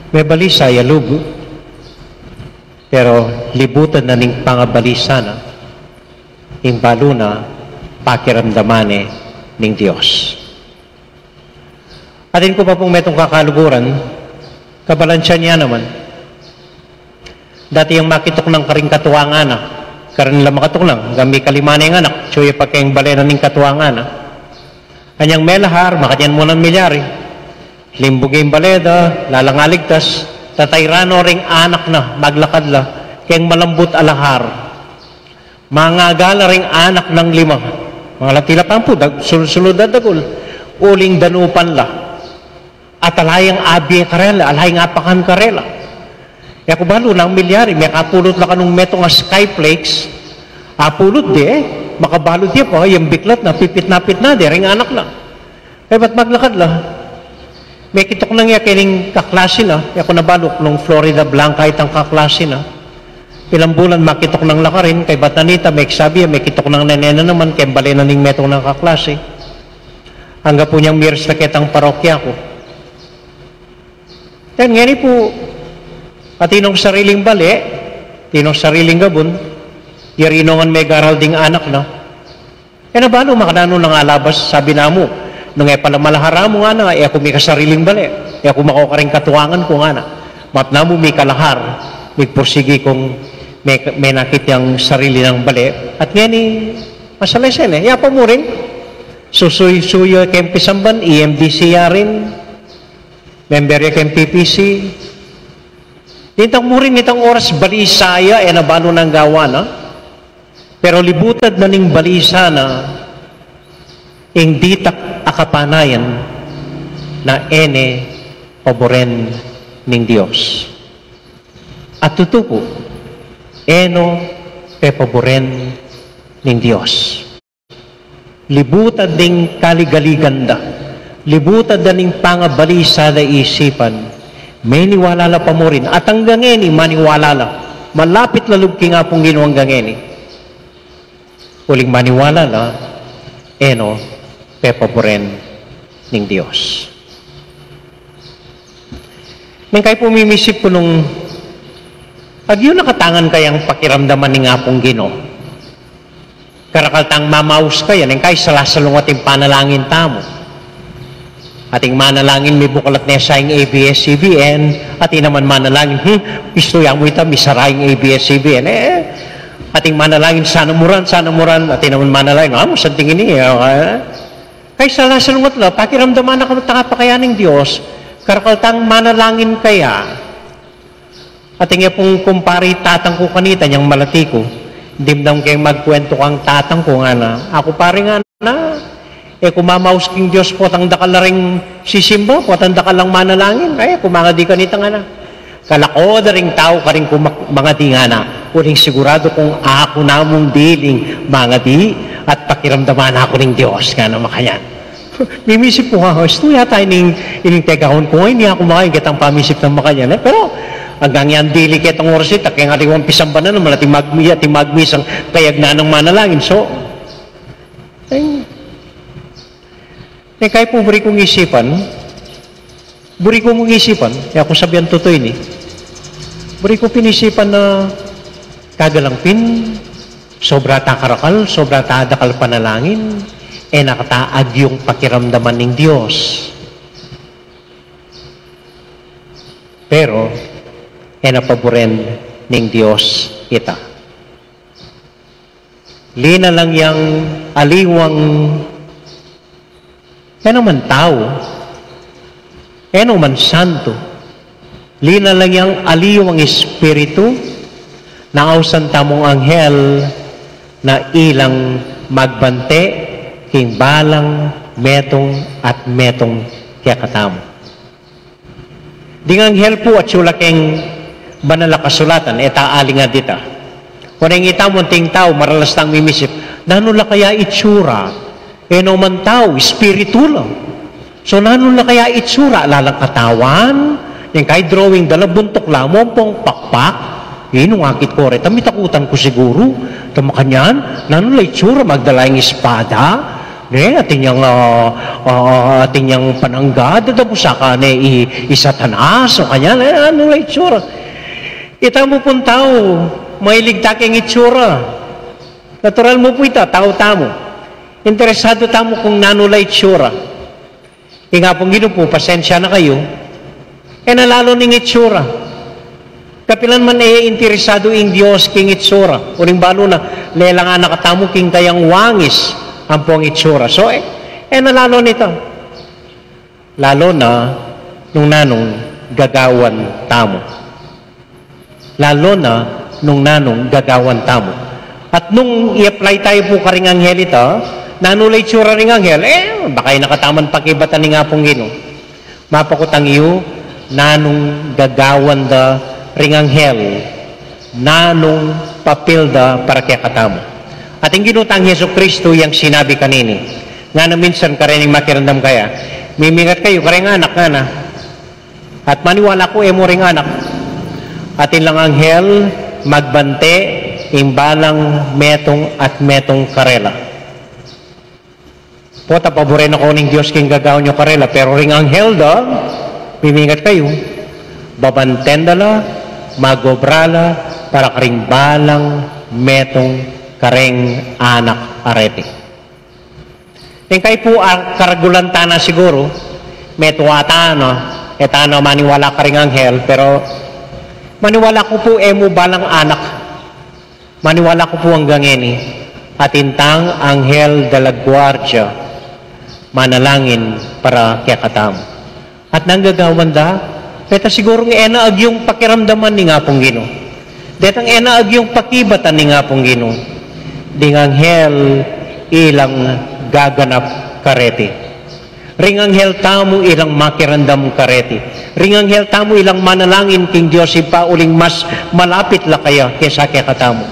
Mebalisa ya lub, pero libutan na ning pangabalisa na, ing balu na pakiramdaman ne ning Dios. Atin ku pa pung metung kakaluguran, kabalansan ya naman. Dati yang makituknang karing katuangan na, karin la makatuknang, gami kalima ne ing anak, atyu ya pa keng bale na ning katuangan na. Anyang melahar, makanyan mu nang milyari. Limbug ing bale da, lalang aligtas, tatayran no ring anak na, maglakad la, keng malambut a lahar. Mangaga la ring anak nang lima. Mangalati la pampu, dag-, sul-, sulud a dagul. Uling danupan la. At ala yang abie karela, ala yang apakan karela. E ku balu nung milyari, mekapulut la kanung metung a skyflakes. Apulut de, makabalu de pa, yang biklat na, pipit na, pit na de, ring anak na. Kaybat maglakad la. Mekituknang ya kening kaklasi na, e ku na balu nung Florida Blanca itang kaklasi na. Pilang bulan makituknang la karin, kaybat na nita, meksabi ya, mekituknang ne na naman, keng bale na ning metung nang kaklasi. Angga pu nyang miras na ketang parokya ku. Yan, ngeni pu, atin nong sariling bale, atin nong sariling gabun, yari nong megaral ding anak na. E na balu makananu nang alabas, sabi na mu, nung e pala malahar mu ngana, e ku mika sariling bale, e ku makokaring katuangan ku ngana. Mat na mu mika lahar, migpursigi kung me-, menakit yang sarili nang bale. At ngeni, masalese ne, ya pa mu rin, susuy-suy ya keng pisamban, E M D C ya rin, member ya keng P P C. Nitang mu rin, nitang oras balisa ya, e na balu nang gawa na. Pero libutad na ning balisa na ing ditak a kapanayan na e ne paburen ning Dios. At tutu pu, e no pepaburen ning Dios. Libutad ning kaligaligan da. Libutad da ning pangabalisa da isipan. Meniwala la pa murin. At anggang ngeni, maniwala la. Malapit la lub king Apung Ginu anggang ngeni. Uling maniwala la, e no pepaburen ning Dios. Neng kayi pu mimisip ku nung agyu na katangan kayang pakiramdaman ning Apung Ginu. Karakal tang mamaus kaya, neng kayi salasalungat ing panalangin tamu. Ating manalangin, mibuklat ne sa ing A B S C B N, ating naman manalangin, hmm, pistu ya mu ita, misara ing A B S C B N. E, ating manalangin, sana muran, sana muran, ating naman manalangin, ah, masanting ini, e. Kayi salasalungat la, pakiramdaman na kami tanga pa kaya ning Dios, karakal tang manalangin kaya. Ating ya pung kumpari tatang ku kanita, nyang malati ku. Dimdam keng magkuwentu kang tatang ku, ngana, aku pari, ngana, e ku mamaus king Dios potang dakal la ring sisimba, potang dakal lang manalangin. Ay, e ku mangadi kanita, ngana. Kalako da ring tau karing kumak-, mangadi, ngana. Uling siguradu kung aku namung diling mangadi at pakiramdaman na ku ning Dios, ngana makanyan. Mimisip ku, ha, istu yata ining, ining tegawan ku, ini aku makain ketang pamisip nang makanyan, e. Pero anggang yan dili ketang oras ita, keng aliwang pisambanan, malating magmi-, ating magmisang kayag na nang manalangin. So, e, e kayi pu buri kung isipan, buri ku mung isipan, e ku sabian tutu ini. Buri ku pin isipan na kagalang pin, sobra ta karakal, sobra ta dakal panalangin, e na kata agyung pakiramdaman ning Dios. Pero, e na paburen ning Dios ita. Linalang yang aliwang, e no man tau, e no man santu. Linalang yang aliwang espiritu, na ausan tamung anghel, na ilang magbante king balang metung at metung kekatamu. Ding anghel pu atyu la keng Banal a Kasulatan, e ta aling adita. Oneng ita mu anting tau, maralas tang mimisip, nanu la kaya itsura? E no man tau, espiritu la. So, nanu la kaya itsura? Lalang katawan, neng kayi drawing da la buntuk la mu ampong pakpak. Inu ngakit ko reta, mitakutan ku siguru. Ta makanyan, nanu la itsura? Magdala yang espada, ne, atin yang, ah, ah, atin yang panangga, dadabusa ka ne i, i Satanas, o kanyan, e, nanu la itsura? Ita mu pung tau, mahilig ta keng itsura. Natural mu pu ita, tau tamu. Interesadu tamu kung nanu la itsura. Ing Apung Ginu pu, pasensya na kayu, e na lalu ning itsura. Kapilan man e interesadu ing Dios king itsura. Uling balu na, lelang na katamu king kayang wangis ampong itsura. So, e, e na lalu nita. Lalu na nung nanung gagawan tamu. Lalu na nung nanung gagawan tamu. At nung i-apply tayu pu karing anghel ita, nanu la itsura ring anghel? E, baka e na kataman pakibatan ning Apung Ginu. Mapakutang yu, nanung gagawan da ring anghel, nanung papil da para kekatamu. At ing Ginu tang Jesucristo yang sinabi kanini, ngana minsan kareng makiramdam kaya, mimingat kayu kareng anak, ngana. At maniwala ku e mu ring anak. Atin lang anghel magbante ing balang metung at metung karela. Pota paburen na ko ning Dios king gagawan yu karela, pero ring anghel da, mimingat kayu, babanten da la, mag-obra la para karing balang metung kareng anak a reti. Ing kayi pu, ah, karagulan ta na siguru, metua ta na, e ta na maniwala karing anghel, pero maniwala ku pu e mu balang anak. Maniwala ku pu anggang ngeni, atin tang anghel de la guardia, manalangin para kekatamu. At nanu gagawan da, reta sigurung e na agyung pakiramdaman ning Apung Ginu. Detang e na agyung pakibatan ning Apung Ginu. Ding anghel ilang gaganap kareti. Ring anghel tamu ilang makiramdam kareti. Ring anghel tamu ilang manalangin king Dios Ibpa uling mas malapit la kaya kesa kekatamu.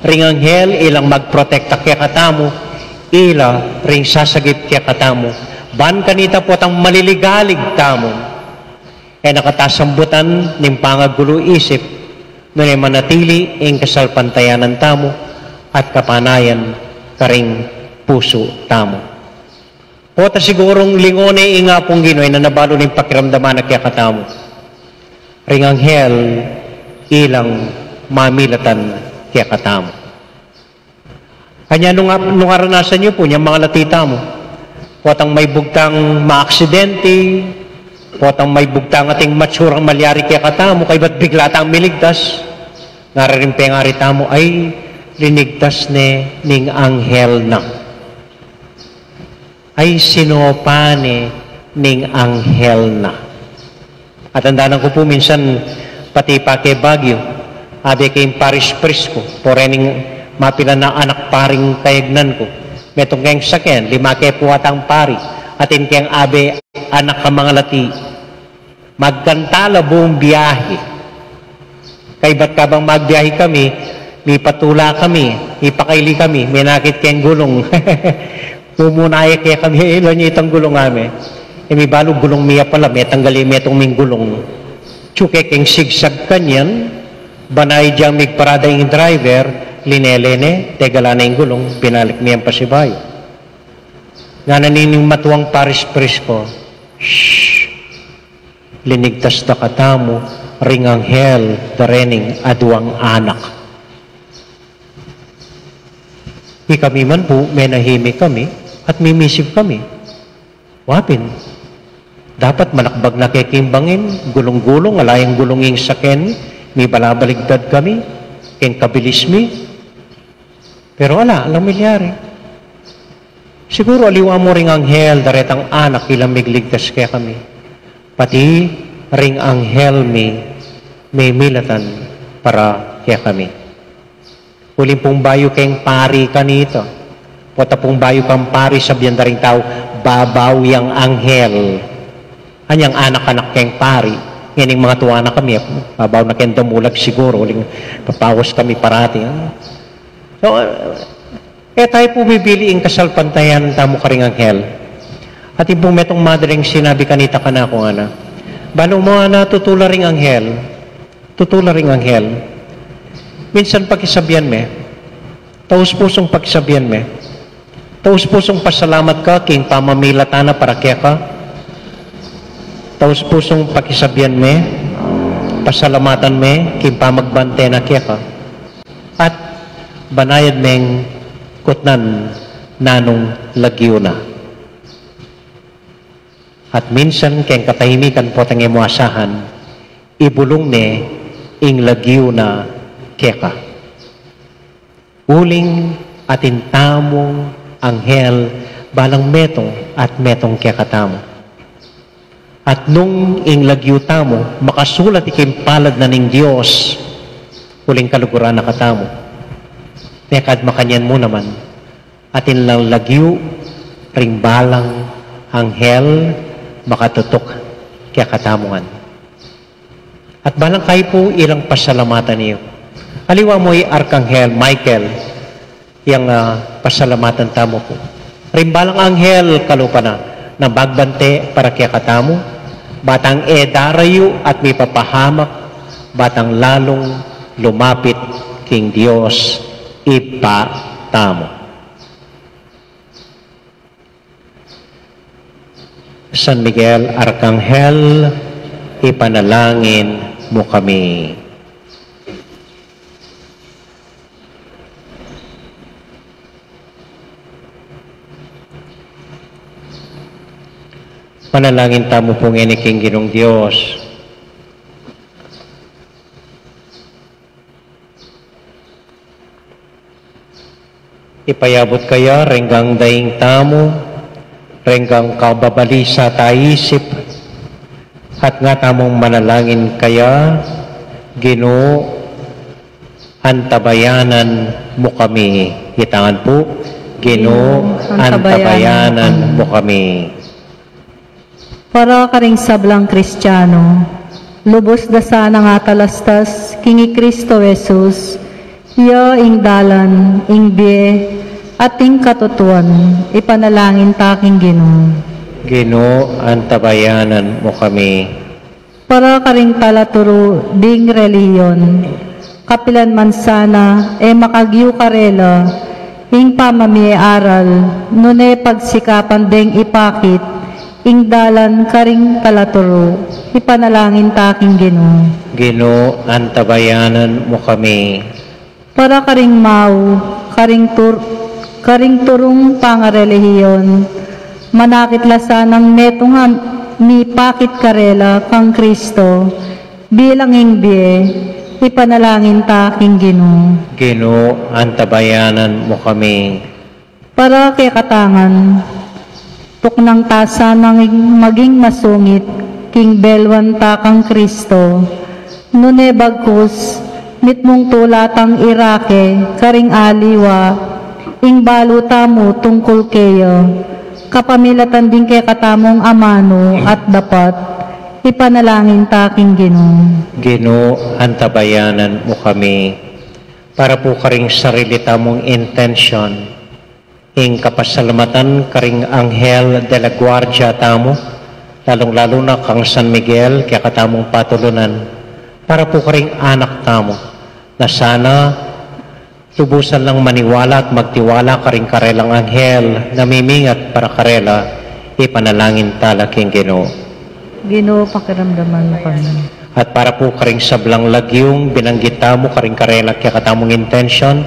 Ring anghel ilang magprotekta kekatamu, ila ring sasagip kekatamu. Ban kanita potang maliligalig tamu. E na kata sambutan ning pangagulu isip, nune manatili ing kasalpantayanan tamu at kapanayan karing pusu tamu. Pota sigurung lingon ne ing Apung Ginu, e na nabalu ning pakiramdaman na kekatamu. Ring anghel ilang mamilatan kekatamu. Anya nung, nung aranasan yu pu, inyang mangalati tamu, potang maibugtang maaksidenti, potang maibugtang ating matsurang malyari kekatamu, kaybat bigla tang miligtas. Ngara ring pengari tamu, ay, linigtas ne ning anghel na. Ay, sinopa ne ning anghel na. At andanan ku pu minsan, pati pa ke Baguio, abe keng parish priest ku, pore ning mapilan a anak paring kayagnan ku. Metung keng saken, lima ke pu atang pari, atin keng abe anak a mangalati. Magkanta la buung biahe. Kaybat kabang magbiahe kami, mipatula kami, mipakaili kami, menakit keng gulung. Mumuna ya kekami, e, ilan ya itang gulung ame. E, mibalu gulung mi ya pala, metanggal ya metung ming gulung. Tsuke keng sigsag kanyan, banay dyang migparada ing driver, linele ne, tegala ne ing gulung, binalik mi yang pasibayu. Ngana nining matuang parish priest ku, "Shh! Linigtas da katamu ring anghel da rening aduang anak." Ikami man pu, menahimik kami at mimisip kami. Wa pin, dapat manakbag na ke king bangin, gulung-gulung, ala yang gulung ing saken, mibalabaligtad kami keng kabilis mi. Pero ala, alang milyari. Siguru aliwa mu ring anghel da retang anak ilang migligtas kekami. Pati ring anghel mi, memilatan para kekami. Uling pung bayu keng pari kanita. Pota pung bayu kang pari, sabian da ring tau, "Babau yang anghel." Anyang anak-anak keng pari. Ngening mangatuan na kami, babau na keng damulag siguru, uling papawas kami parati, ha? So, e tamu pu bibili ing kasalpantayanan tamu karing anghel. Atin pung metung madring sinabi kanita, kanaku ngana, "Balu mu, ana, tutu la ring anghel. Tutu la ring anghel." Minsan pakisabian me, taus-pusung pakisabian me, taus-pusung pasalamat ka king pamamilatan na para keka, taus-pusung pakisabian me, pasalamatan me king pamagbante na keka. At banayad meng kutnan nanung lagyu na. At minsan keng katahimikan potang e mu asahan, ibulung ne ing lagyu na keka. Uling atin tamung anghel balang metung at metung kekatamu. At nung ing lagyu tamu makasulat king palad na ning Dios, uling kaluguran na katamu. Mekad makanyan mu naman, atin lang lagyu ring balang anghel makatutuk kekatamu ngan. At balang kayu pu ilang pasalamatan yu. Aliwa mu i Arkanghel Michael, yang, ah, pasalamatan tamu pu. Ring balang anghel kalupa na, na magbante para kekatamu, batang e darayu at mipapahamak, batang lalung lumapit king Dios Ibpa tamu. San Miguel Arkanghel, ipanalangin mu kami. Panalangin tamu pu ngeni king Ginung Dios. Ipayabut kaya reng daing tamu, reng kababalisa ta isip, at nga tamung manalangin kaya, Ginu, antabayanan mu kami. Gitangan pu, Ginu, antabayanan mu kami. Para karing sablang Kristiano, lubus da sanang atalastas king i Kristo Jesus, iya ing dalan, ing bie, at ing katutuan, ipanalangin ta king Ginu. Ginu, antabayanan mu kami. Para karing palaturu ding relihiyon, kapilan man sana e makagyu karela ing pamamie-aral, nune pagsikapan deng ipakit ing dalan karing palaturu, ipanalangin ta king Ginu. Ginu, antabayanan mu kami. Para karing mau, karing tur-, karing turung pangarelihiyon, manakit la sanang metung a mipakit karela kang Kristo, bilang ing bie, ipanalangin ta king Ginu. Ginu, antabayanan mu kami. Para kekatangan, tuknang ta sanang maging masungit king belwan ta kang Kristo, nune bagkus, mitmung tula tang irake karing aliwa ing balu tamu tungkul keya, kapamilatan ding kekatamung amanu at dapat, ipanalangin ta king Ginu. Ginu, antabayanan mu kami. Para pu karing sarili tamung intensyon, ing kapasalamatan karing Anghel de la Guardia tamu, lalung-lalu na kang San Miguel, kekatamung patulunan, para pu karing anak tamu, na sana lubusan lang maniwala at magtiwala karing karelang anghel na mimingat para karela, ipanalangin ta la king Ginu. Ginu, pakiramdaman mu kami. At para pu karing sablang lagyung binanggit tamu karing karela kekatamung intensyon,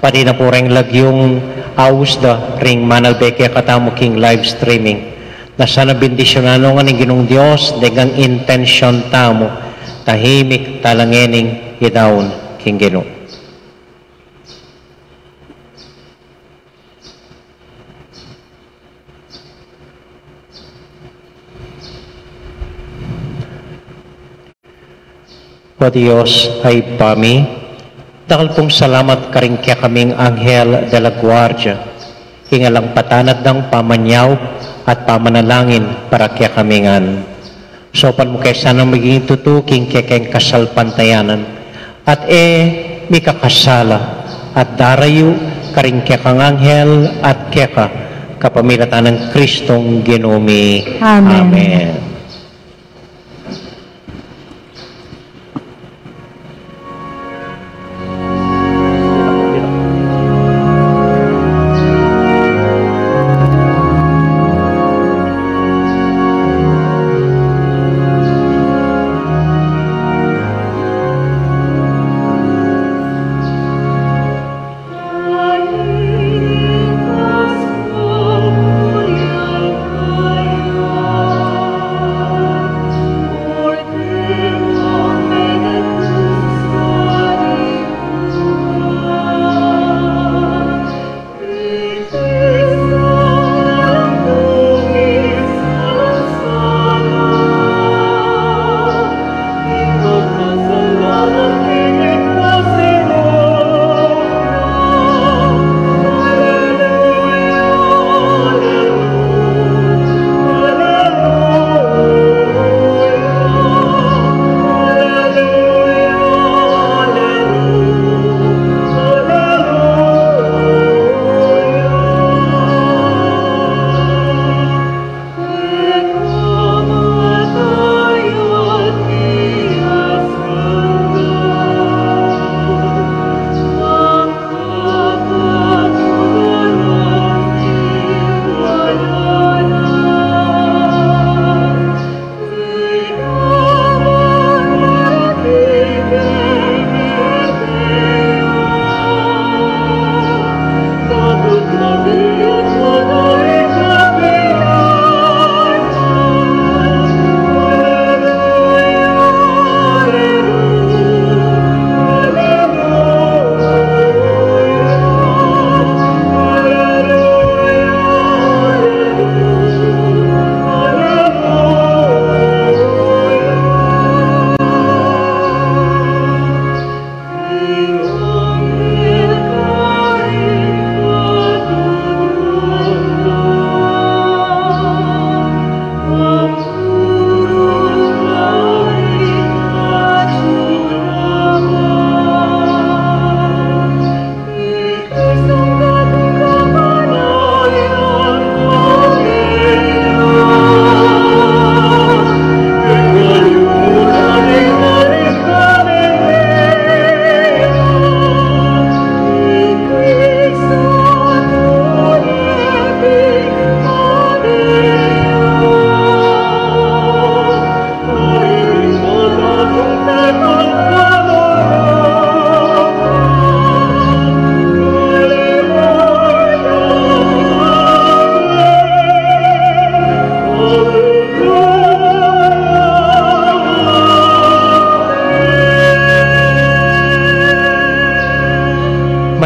pati na pu reng lagyung aus da ring manalbe kekatamu king live streaming. Na sana bendisyunan no ngan ning Ginung Dios deng intensyon tamu, tahimik tala ngening idaun king Ginu. O Dios a Ibpa mi, dakal pung salamat karing kekaming Anghel de la Guardia, ing alang patanat dang pamanyaup at pamanalangin para kekami ngan. Saupan mu ke sanang maging tutu king kekeng kasalpantayanan, at e mikakasala, at darayu karing kekang anghel at keka, kapamilatan nang Kristong Ginu mi. Amen. Amen.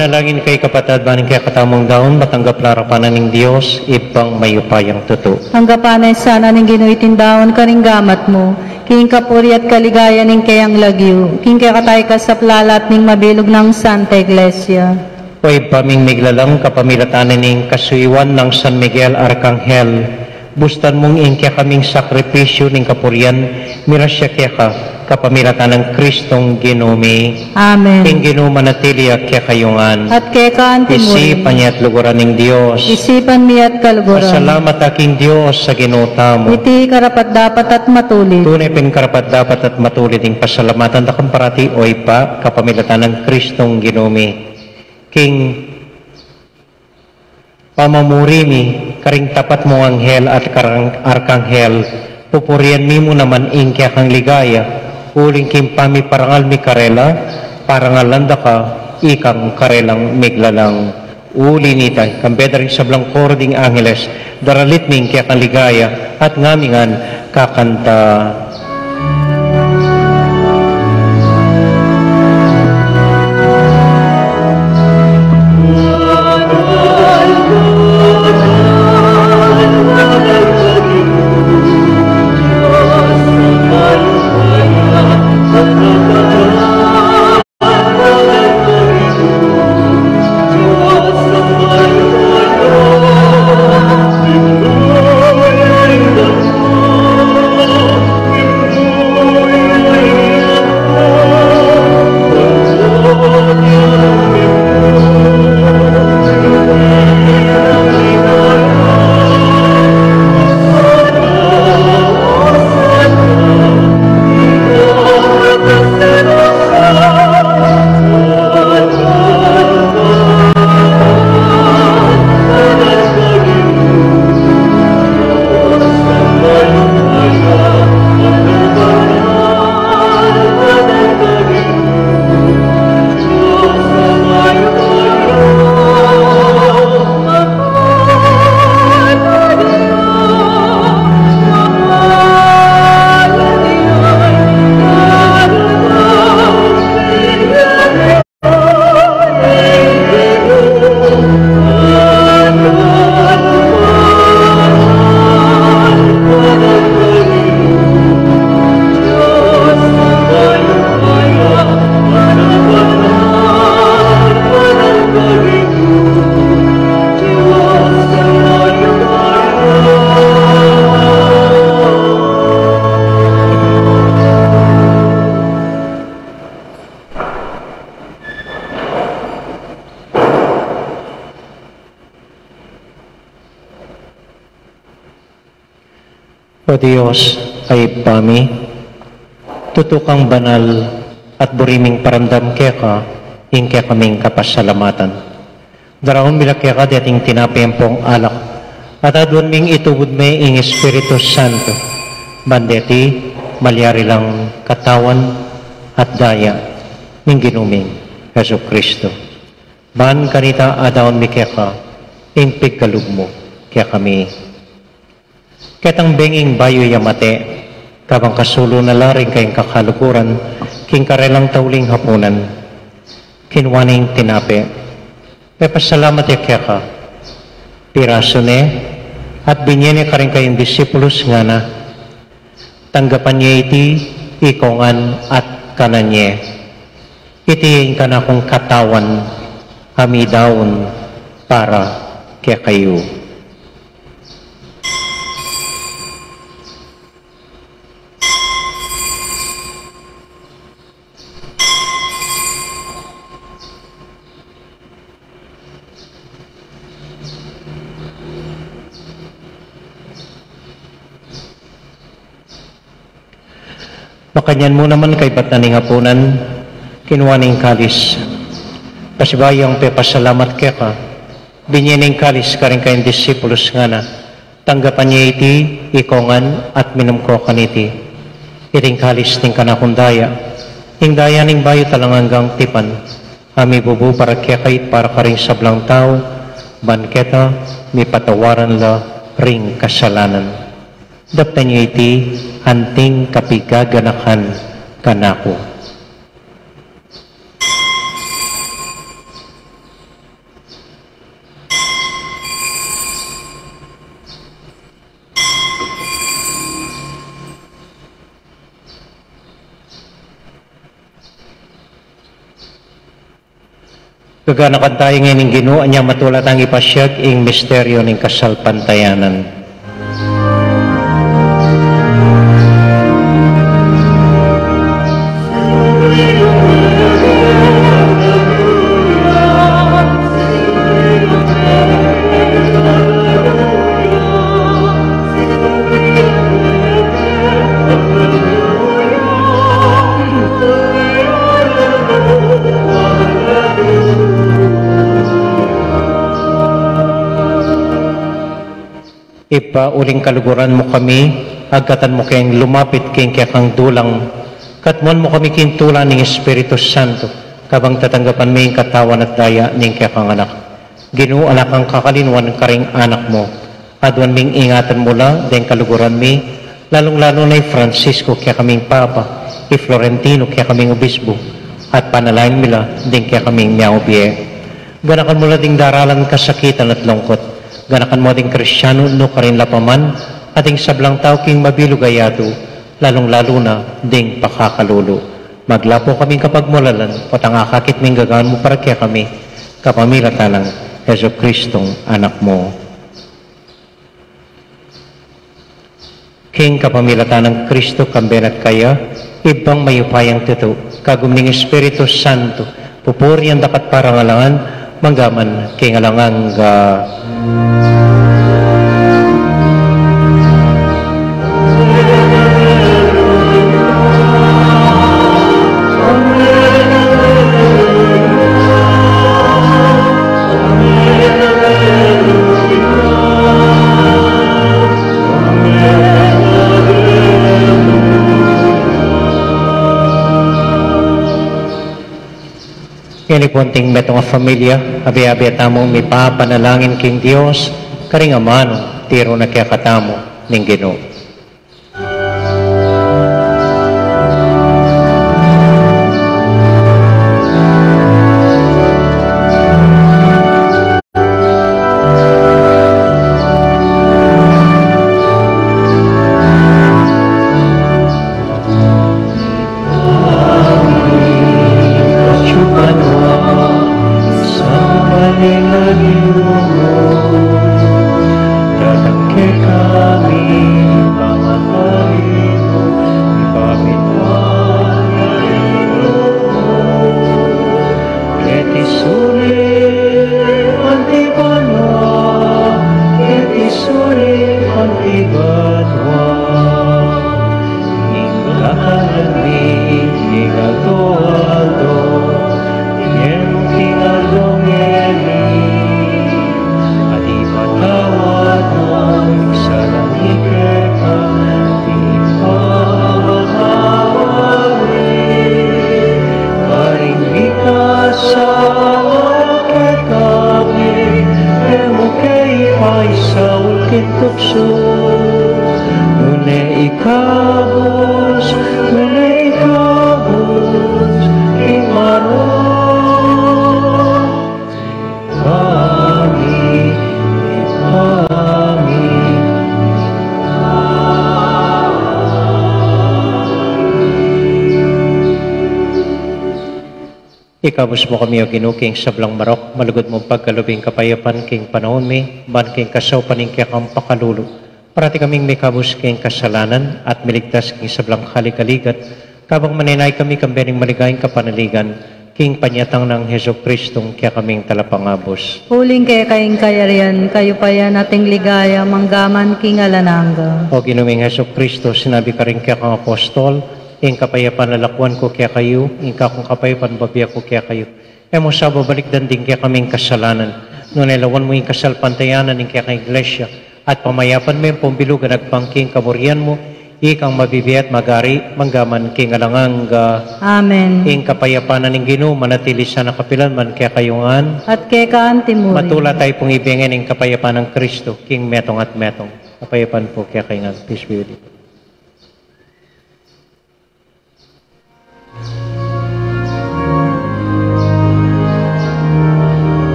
Manalangin kayu kapatad, ban ing kekatamung daun matanggap la arapan na ning Dios, Ibpang mayupayang tutu. Tanggapan na sana ning Ginu iting daun karing gamat mu, king kapurian at kaligayan ning keyang lagyu, king kekatang kasaplalan at ning mabilug nang Santa Iglesia. O Ibpa ming miglalang, kapamilatan na ning kasuyuan nang San Miguel Arkanghel, bustan mung ing kekaming sakripisyu ning kapurian, mirasya keka, kapamilatan nang Kristong Ginu mi. Amen. Ing Ginu manatili ya kekayu ngan. At keka anti mu rin. Isipan ya at luguran ning Dios. Isipan mi at kaluguran. Pasalamat a king Dios a Ginu tamu. Iti karapat-dapat at matulid. Tune pin karapat-dapat at matulid ing pasalamatan da ka parati, o Ibpa, kapamilatan nang Kristong Ginu mi. King pamamuri mi karing tapat mung anghel at karang-, arkanghel, pupurian mi mu naman ing kekang ligaya, uling king pamiparangal mi karela, parangalan da ka ikang karelang miglalang. Uli nita, kambe da ring sablang koro ding angeles, daralit mi ing kekang ligaya, at ngami ngan kakanta. O Dios, a Ibpa mi, tutu kang banal at buri ming paramdam keka ing kekaming kapasalamatan. Daraun mi la keka deting tinape ampong alak, at aduan ming itubud me ing Espiritu Santo, ban deti malyari lang katawan at daya ning Ginu ming Jesucristo. Ban kanita adaun mi keka ing pigkalub mu kekami. Ketang bengi ing bayu ya mate, kabang kasulu na la ring kayang kakaluguran king karelang tauling hapunan, kinua ne ing tinape, pepasalamat ya keka, pirasu ne, at binie ne karing kayang disipulus, ngana: Tanggapan ye iti ikong ngan at kanan ye. Iti ing kanakung katawan a midaun para kekayu. Makanyan mu naman kaybat na ning hapunan, kinua ne ing kalis. Pasibayu yang pepasalamat keka, binie ne ing kalis karing kayang disipulus, ngana: Tanggapan ye iti ikong ngan at minum ko kaniti. Iti ing kalis ning kanakung daya, ing daya ning bayu at alang anggang tipan, a mibubu para kekayu at para karing sablang tau, ban keta mipatawaran la ring kasalanan. Daptan ye iti anting kapigaganakan kanaku. Gaganakan taya ngeni ning Ginu, anya matula tang ipasiag ing misteryu ning kasalpantayanan. Ibpa, uling kaluguran mu kami, agkatan mu keng lumapit king kekang dulang, katmuan mu kami king tula ning Espiritu Santo, kabang tatanggapan mi ing katawan at daya ning kekang Anak. Ginu, ala kang kakalinuan karing anak mu. Aduan ming ingatan mu la deng kaluguran mi, lalung-lalu na i Francisco kekaming Papa, i Florentino kekaming Obispo, at panalangin mi la deng kekaming miaubie. Ganakan mu la ding daralan kasakitan at lungkut. Ganakan mu ding Kristiano nu karin la pa man, at ding sablang tau king mabilug a yatu, lalung-lalu na ding pakakalulu. Maglapu kaming kapagmulalan, potang akakit ming gagangan mu para kekami, kapamilatan nang Jesucristong Anak mu. King kapamilatan nang Kristo, kambe na at kaya, Ibpang mayupayang tutu, kagum ning Espiritu Santo, pupurian da ka at parangalan, manggaman king alang angga. Ngeni pu anting metung a familia, abe-abe tamung mipapanalangin king Dios, karing amanu tiru na kekatamu ning Ginu. Keti sulip anti banua, keti sulip anti banua. Ing kakanan mi king aldo-aldo, ibie mu king aldo ngeni, at ipatawad mu ing sala mi keka, anti ing pamamatawad mi karing mikasala kekami, e mu ke ipaisaul king tuksu, nune ikabus, nune ikabus ing marok kekami, kekami. Ikabus mu kami, O Ginu, king sablang marok, malugud mung pagkalub ing kapayapan king panaun mi, ban king kasaupan ning kekang pakalulu, parati kaming mikabus king kasalanan at miligtas king sablang kaligaligan, kabang manenaya kami kambe ning maligayang kapanaligan king panyatang nang Jesucristong kekaming Talapangabus. Uling keka ing kayarian, kayupayan at ing ligaya, manggaman king alang angga. O Ginu ming Jesucristo, sinabi karing kekang apostol, ing kapayapan lalakwan ku kekayu, ing kakung kapayapan bibie ku kekayu. E mu sa babalikdan ding kekaming kasalanan, nune lawan mu ing kasalpantayanan ning kekang Iglesia, at pamayapan me ampong bilugan agpang king kaburian mu, ikang mabibie at magari, manggaman king alang angga. Amen. Ing kapayapan na ning Ginu, manatili sana kapilan man kekayu ngan. At keka anti mu rin. Matula tayu pung ibie ngeni ing kapayapan nang Kristo, king metung at metung. Kapayapan pu kekayu ngan. Peace be with you.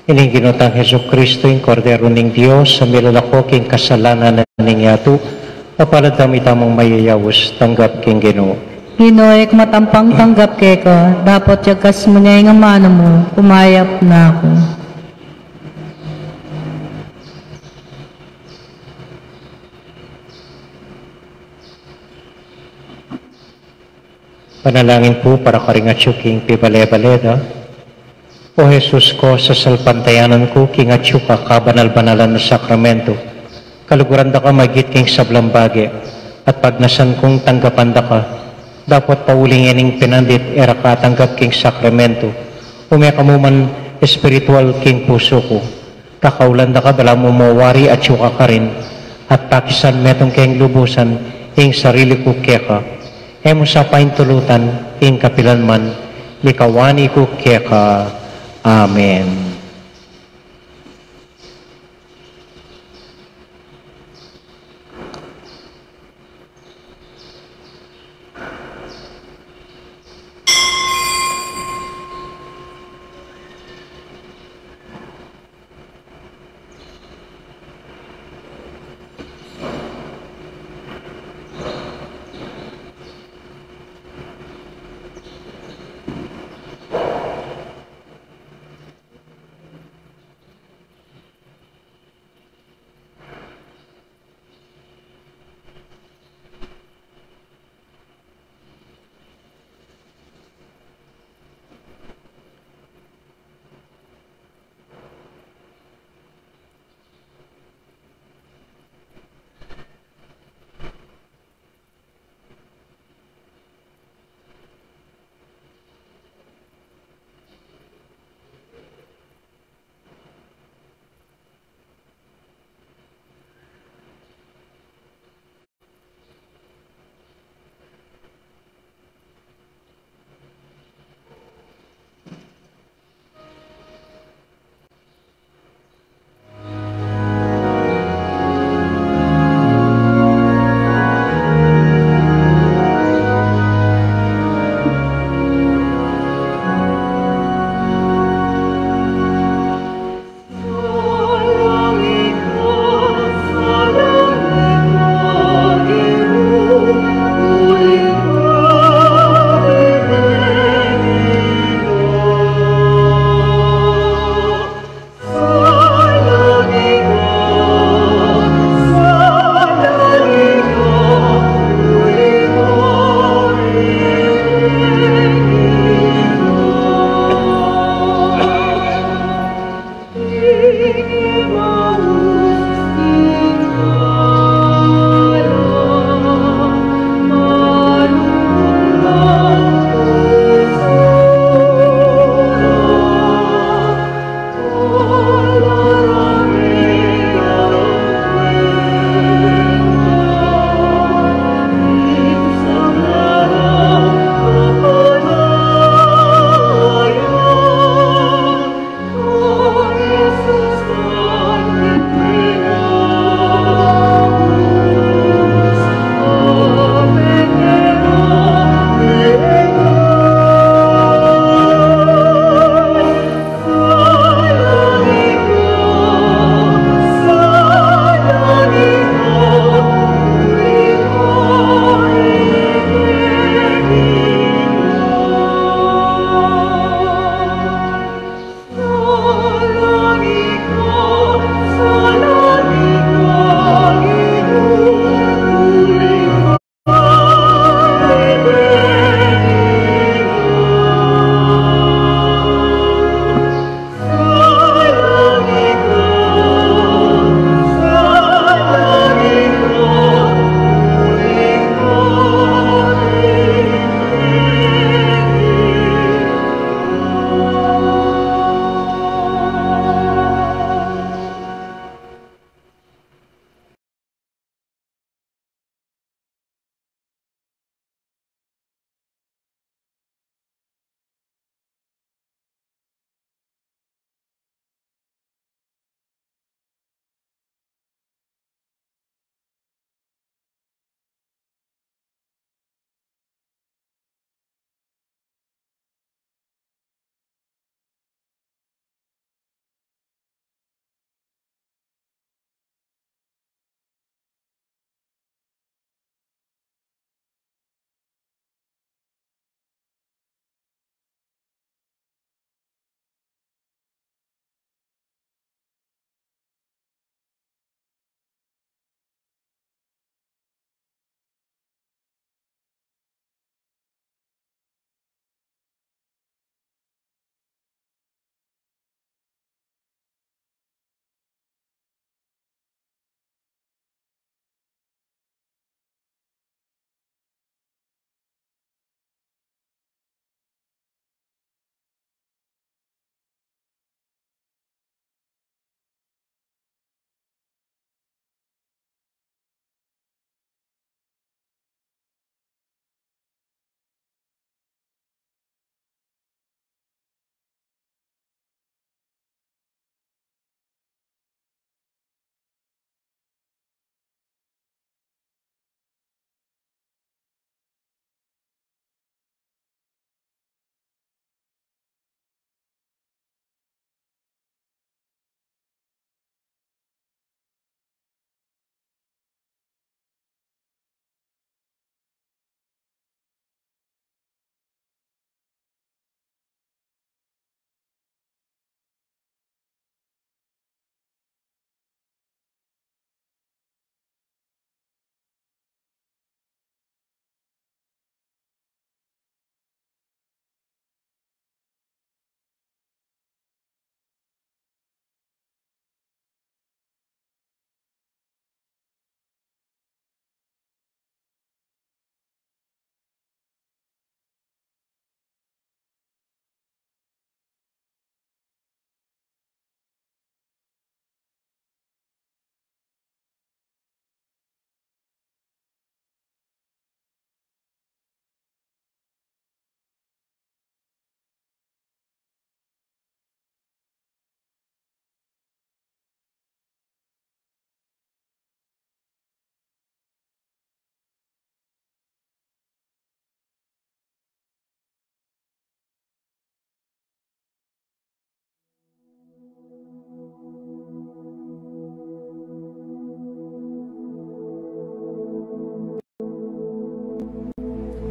Ining Ginu tang Jesucristo, ing Kordero ning Dios, a milalako king kasalanan ning yatu. Mapalad tamu itamung mayayaus tanggap king Ginu. Ginu, e ku matampang tanggap keka, dapot yagas mu ne ing amanu mu, kumayap na ku. Panalangin ku para karing atyu king pibale-bale da. O Jesus ko, sasalpantayanan ku king atyu ka kabanal-banalan a sakramento, kaluguran da ka magit king sablang bage, at pagnasan kung tanggapan da ka, dapot pauli ngening penandit e ra ka atanggap king sakramento, ume ka mu man espiritual king pusu ku. Kakaulan da ka balamu mo wari atyu ka karin, at pakisan metung keng lubusan ing sarili ku keka. E mu sa paintulutan ing kapilan man, likawani ku keka. Amen.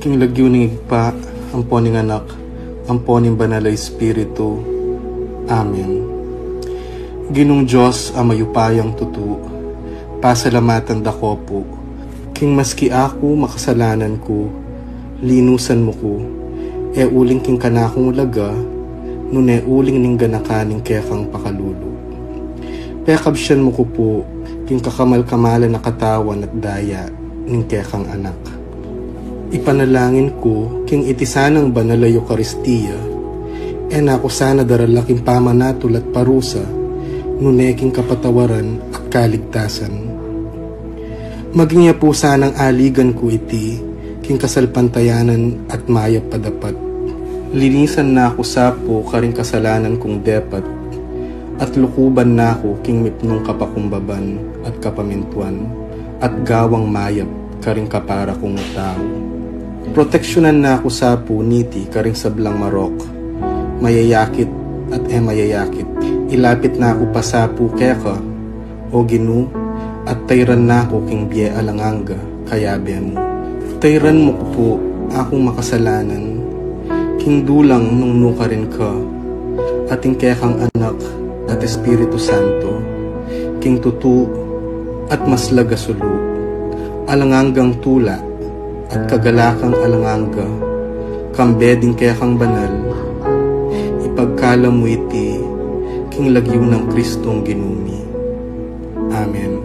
King lagyu ning Ibpa, ampo ning Anak, ampo ning Banal a Espiritu. Amen. Ginung Dios a mayupayang tutu, pasalamatan da ka pu, king maski aku makasalanan ku, linusan mu ku, e uling king kanakung ulaga, nune uling ning ganakan ning kekang pakalulu. Pekabsian mu ku pu, king kakamal-kamalan a katawan at daya ning kekang Anak. Ipanalangin ku, king iti sanang banal a Eukaristia, e na ku sana darala king pamanatul at parusa, nune king kapatawaran at kaligtasan. Maging ya pu sanang aligan ku iti, king kasalpantayanan at mayap a dapat. Linisan na ku sa pu karing kasalanan kung depat, at lukuban na ku king mipnung kapakumbaban at kapamintuan, at gawang mayap karing kapara kung tau. Proteksyunan na ku sa pu niti karing sablang marok, mayayakit at e mayayakit. Ilapit na ku pa sa pu keka, O Ginu, at tayran na ku king bie alang angga, kayabe mu. Tayran mu ku pu akung makasalanan, king dulang nung nukarin ka, at ing kekang Anak at Espiritu Santo, king tutu at maslag a sulu, alang anggang tula at kagalakang alang angga, kambe ding kekang banal, ipagkalam mu iti, king lagyu nang Kristong Ginu mi. Amen.